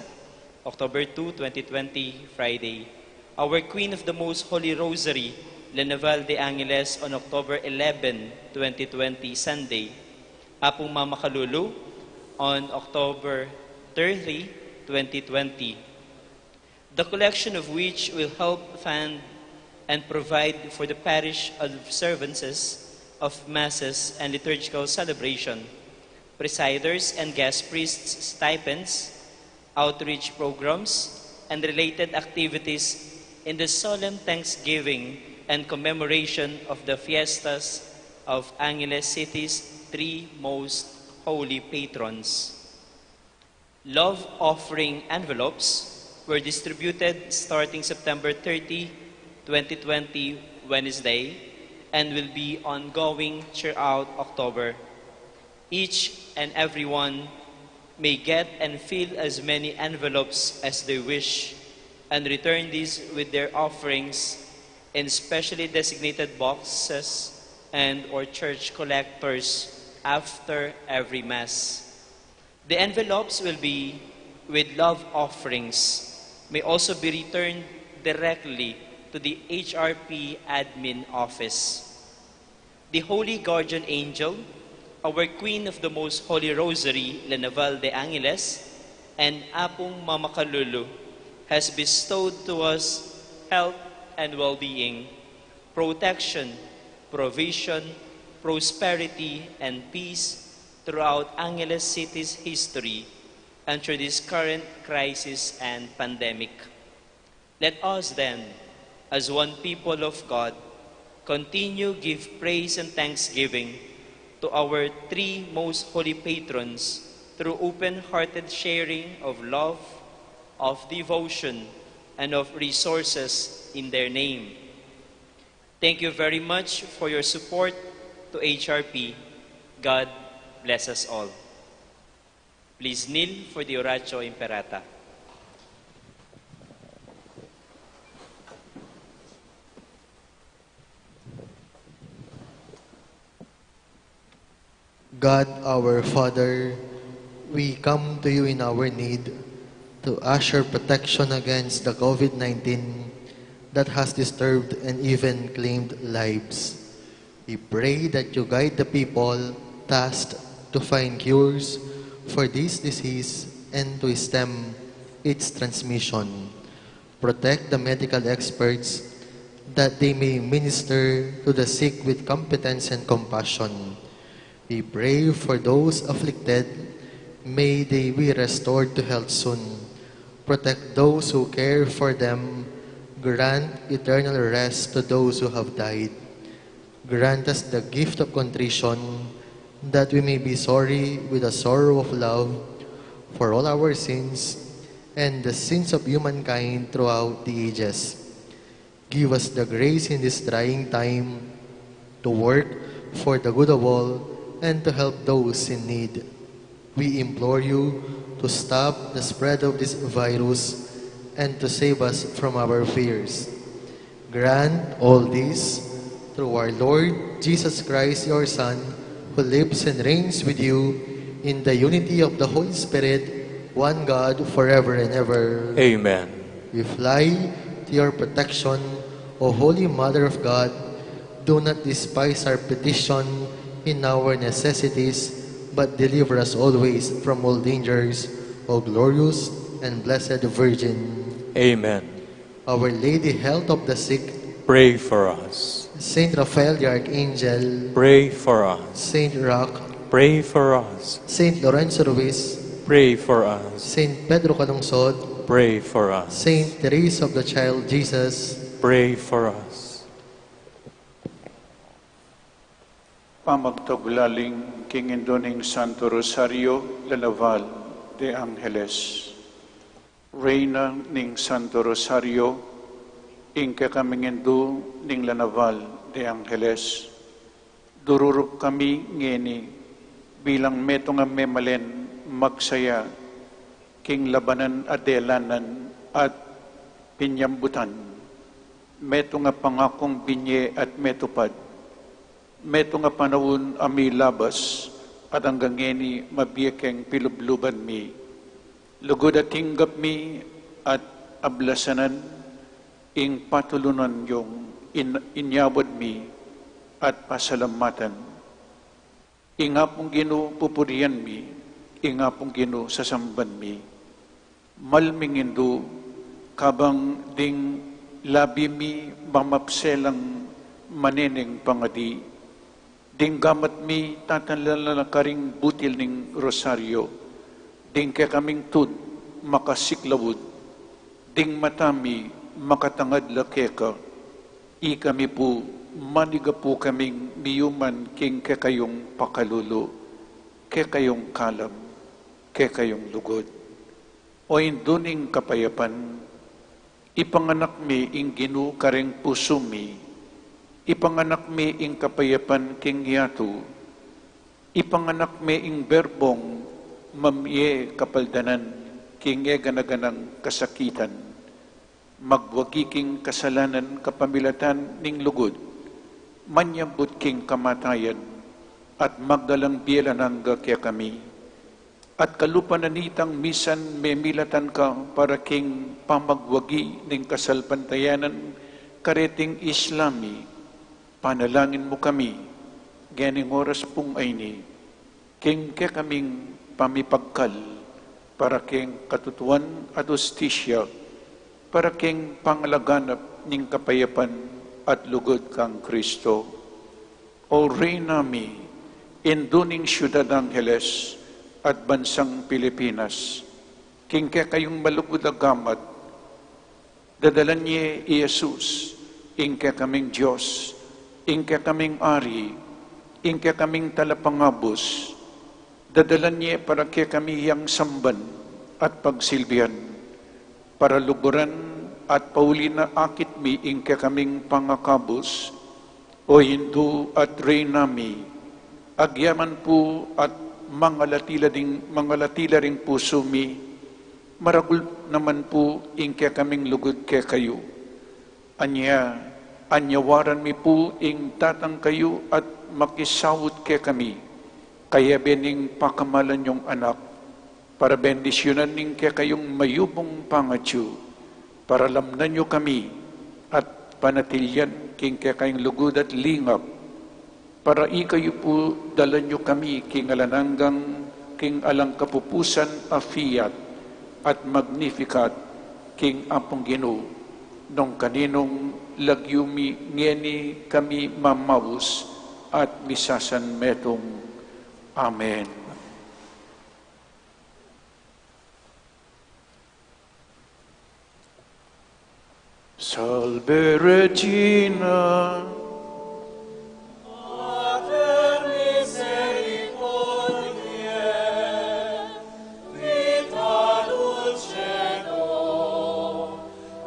October two, twenty twenty, Friday. Our Queen of the Most Holy Rosary, Lena Val de Angeles, on October eleven, twenty twenty, Sunday. Apung Mama Kalulu on October thirty, twenty twenty. The collection of which will help fund and provide for the parish observances of masses and liturgical celebration, presiders and guest priests' stipends, outreach programs, and related activities in the solemn thanksgiving and commemoration of the fiestas of Angeles City's three most holy patrons. Love offering envelopes were distributed starting September thirty, twenty twenty, Wednesday, and will be ongoing throughout October. Each and everyone may get and fill as many envelopes as they wish and return these with their offerings in specially designated boxes and or church collectors after every Mass. The envelopes will be with love offerings may also be returned directly to the H R P admin office. The Holy Guardian Angel, our Queen of the Most Holy Rosary, Lena Val de Angeles, and Apung Mama Kalulu, has bestowed to us health and well-being, protection, provision, prosperity, and peace throughout Angeles City's history and through this current crisis and pandemic. Let us then, as one people of God, continue give praise and thanksgiving to our three most holy patrons through open-hearted sharing of love, of devotion, and of resources in their name. Thank you very much for your support to H R P. God bless us all. Please kneel for the Oratio Imperata. God our Father, we come to you in our need to ask your protection against the COVID nineteen that has disturbed and even claimed lives. We pray that you guide the people tasked to find cures for this disease and to stem its transmission. Protect the medical experts that they may minister to the sick with competence and compassion. We pray for those afflicted. May they be restored to health soon. Protect those who care for them. Grant eternal rest to those who have died. Grant us the gift of contrition, that we may be sorry with the sorrow of love for all our sins and the sins of humankind throughout the ages. Give us the grace in this trying time to work for the good of all and to help those in need. We implore you to stop the spread of this virus and to save us from our fears. Grant all this through our Lord Jesus Christ, your Son, who lives and reigns with you in the unity of the Holy Spirit, one God, forever and ever. Amen. We fly to your protection, O Holy Mother of God. Do not despise our petition in our necessities, but deliver us always from all dangers, O glorious and blessed Virgin. Amen. Our Lady, Health of the Sick, pray for us. Saint Raphael the Archangel, pray for us. Saint Roch, pray for us. Saint Lorenzo Ruiz, pray for us. Saint Pedro Calungsod, pray for us. Saint Teresa of the Child Jesus, pray for us. Pamagtaulaling king Indu ning Santo Rosario, La Naval de Angeles. Reyna ning Santo Rosario, ing kekaming Indu ning La Naval de Angeles, dururup kami ngeni bilang metung a memalen magsaya king labanan a delanan at pinyambutan, metung a pangakung binye at metupad, metung a panaun a milabas at anggang ngeni mabie keng pilubluban mi. Lugud a tinggap mi at ablasanan ing patulunan yung in-, inyawad mi at pasalamatan. Ing Apung Ginu pupurian mi, ing Apung Ginu sasamban mi. Mal ming Indu, kabang ding labi mi mamapselang maneneng pangadi, ding gamat mi tatanlan la karing butil ning rosaryo, ding kekaming tud makasiklaud, ding mata mi makatangad la keka, ikami pu, manigapu kaming miyuman king kekayung pakalulu, kekayung kalam, kekayung lugud. O Indu ning kapayapan, ipanganak mi ing Ginu kareng pusu mi, ipanganak mi ing kapayapan king yatu, ipanganak mi ing Berbong mamie kapaldanan king e gana-ganang kasakitan, magwagi king kasalanan kapamilatan ning lugud, manyambut king kamatayan, at magdalang bie alang angga kekami. At kalupa na nitang misan memilatan ka para king pamagwagi ning kasalpantayanan kareting Islam mi, panalangin mu kami, ngening oras pung ayni, king kekaming pamipagkal, para king katutuan at hustisya, para king pangalaganap ning kapayapan at lugud kang Kristo. O Reyna mi, Indu ning Syudad Angeles at bansang Pilipinas, king kekayung malugud a gamat, dadalan ye i Jesus, ing kekaming Dios, ing kekaming Ari, ing kekaming Talapangabus, dadalan ye para kekami yang samban at pagsilbian, para luguran at pauli na akit mi ing kekaming pangakabus, O Indu at Reyna mi, agyaman pu at mangalati la ding, mangalati la ring pusu mi, maragul naman pu ing kekaming lugud kekayu. Anya, anyawaran mi pu ing tatang kayu at makisaut kekami, kayabe ning pakamalan yung Anak, para bendisyunan ning kekayung mayubung pangatyu, para lamnan yu kami at panatilian king kekayung lugud at lingap, para ikayu pu dalan yu kami king alang anggang, king alang kapupusan a fiat, at Magnificat king Apung Ginu, nung kaninung lagyu mi ngeni kami mamaus at misasanmetung. Amen. Salve Regina. Mater misericordiae, vita dulcedo,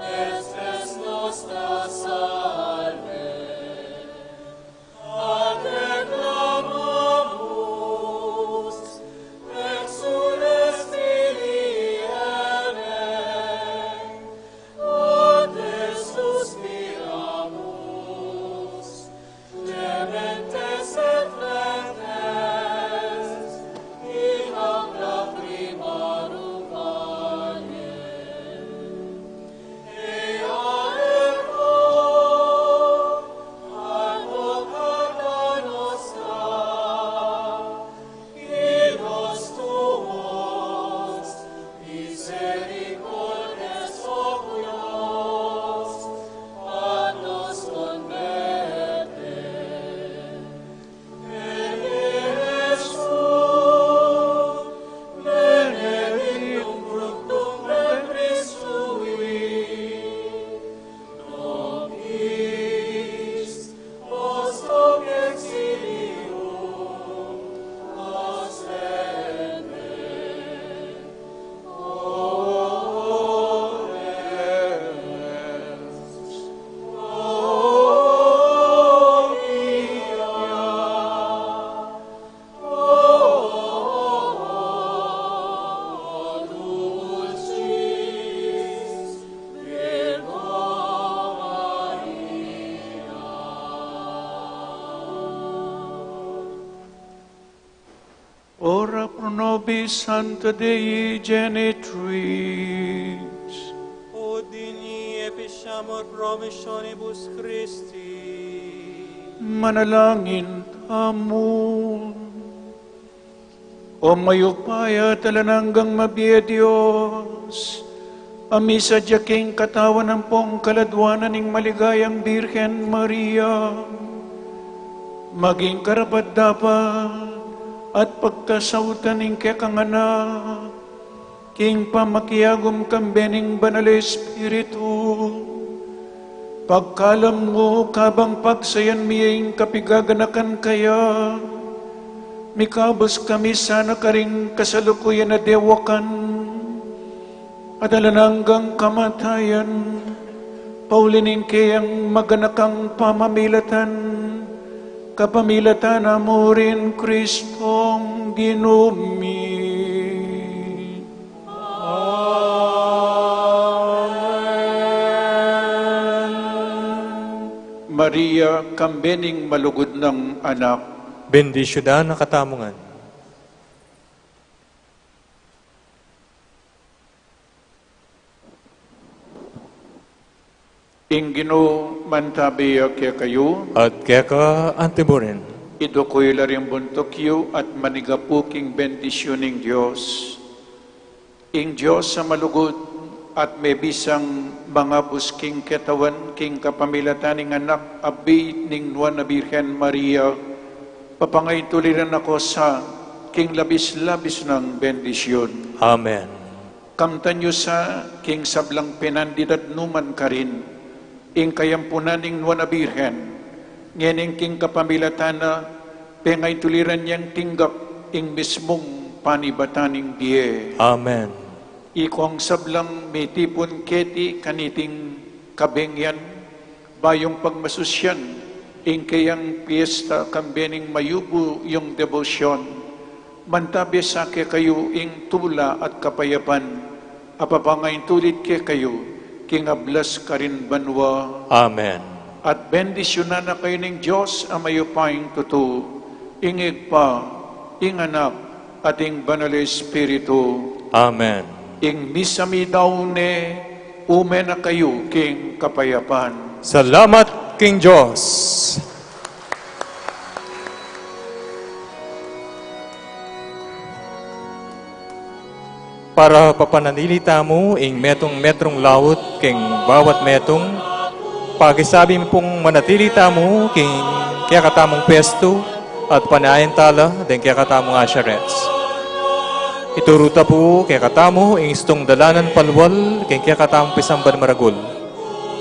et spes nostra salve. A te clamamus, exsules filiae, a te suspiramus, gementes et laentes in lacrimarum valle. Ora pro nobis sancta Dei Genitrix. Ut digni efficiamur promissionibus Christi. Manalangin tamu. O mayupaya at alang anggang mabie Dios, a misadya king katawan ampong kaladwanan ning maligayang Birhen Maria, maging karapat-dapat at pagkasautan ning kekang anak, king pamakiagum kambe ning Banal a Espiritu, pagkalam mu kabang pagsayan mi ing kapigaganakan kaya, mikabus kami sana karing kasalukuyan a dewakan, at alang anggang kamatayan, pauli ning keyang maganakang pamamilatan, kapamilatan na mu rin Kristong Ginu mi. Amen. Maria, kambe ning malugud nang anak. Bendisyunan na katamu ngan. Ing Ginu mantabi ya kekayu. At keka antimurin. Idukuyla ring buntuk yu at manigapu king bendisyun ning Dios. Ing Dios a malugud at mebisang mangabus king ketawan king kapamilatan ning Anak a bie ning Nuan a Birhen Maria, papangaintuliran na ko sa king labis-labis nang bendisyun. Amen. Kamtan yu sa king sablang pinandidad nu man karin ing kayampunan ning Nuan a Birhen, ngening king kapamilatan na pengaintuliran yang tinggap ing mismung panibatan ning bie. Amen. Ikong sablang mitipun keti kaniting kabeng yan, bayung pagmasusyan ing keyang piesta kambe ning mayubu yung debosyon, mantabi sa kekayu ing tula at kapayapan a papangaintulid kekayu king ablas karin banua. Amen. At bendisyunan na kayu ning Dios a mayupayang tutu, ing Ibpa, ing Anak, at ing Banal a Espiritu. Amen. Ing misa mi daun ne, ume na kayu king kapayapan. Salamat king Dios. Para papanatili tamu ing metung-metung laut king bawat metung, pakisabi mi pung manatili tamu king kekatamung pwestu at panayan tala deng kekatamung usherettes. Ituru ta pu kekatamu ing istung dalanan palual king kekatamung pisamban maragul.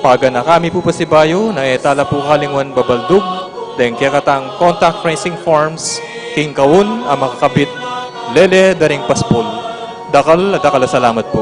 Paganaka mi pu pasibayu na e tala pu kalingwan babaldug deng kekatang contact tracing forms king kaun a makakabit lele da ring paspul. Dakal a dakal a salamat pu.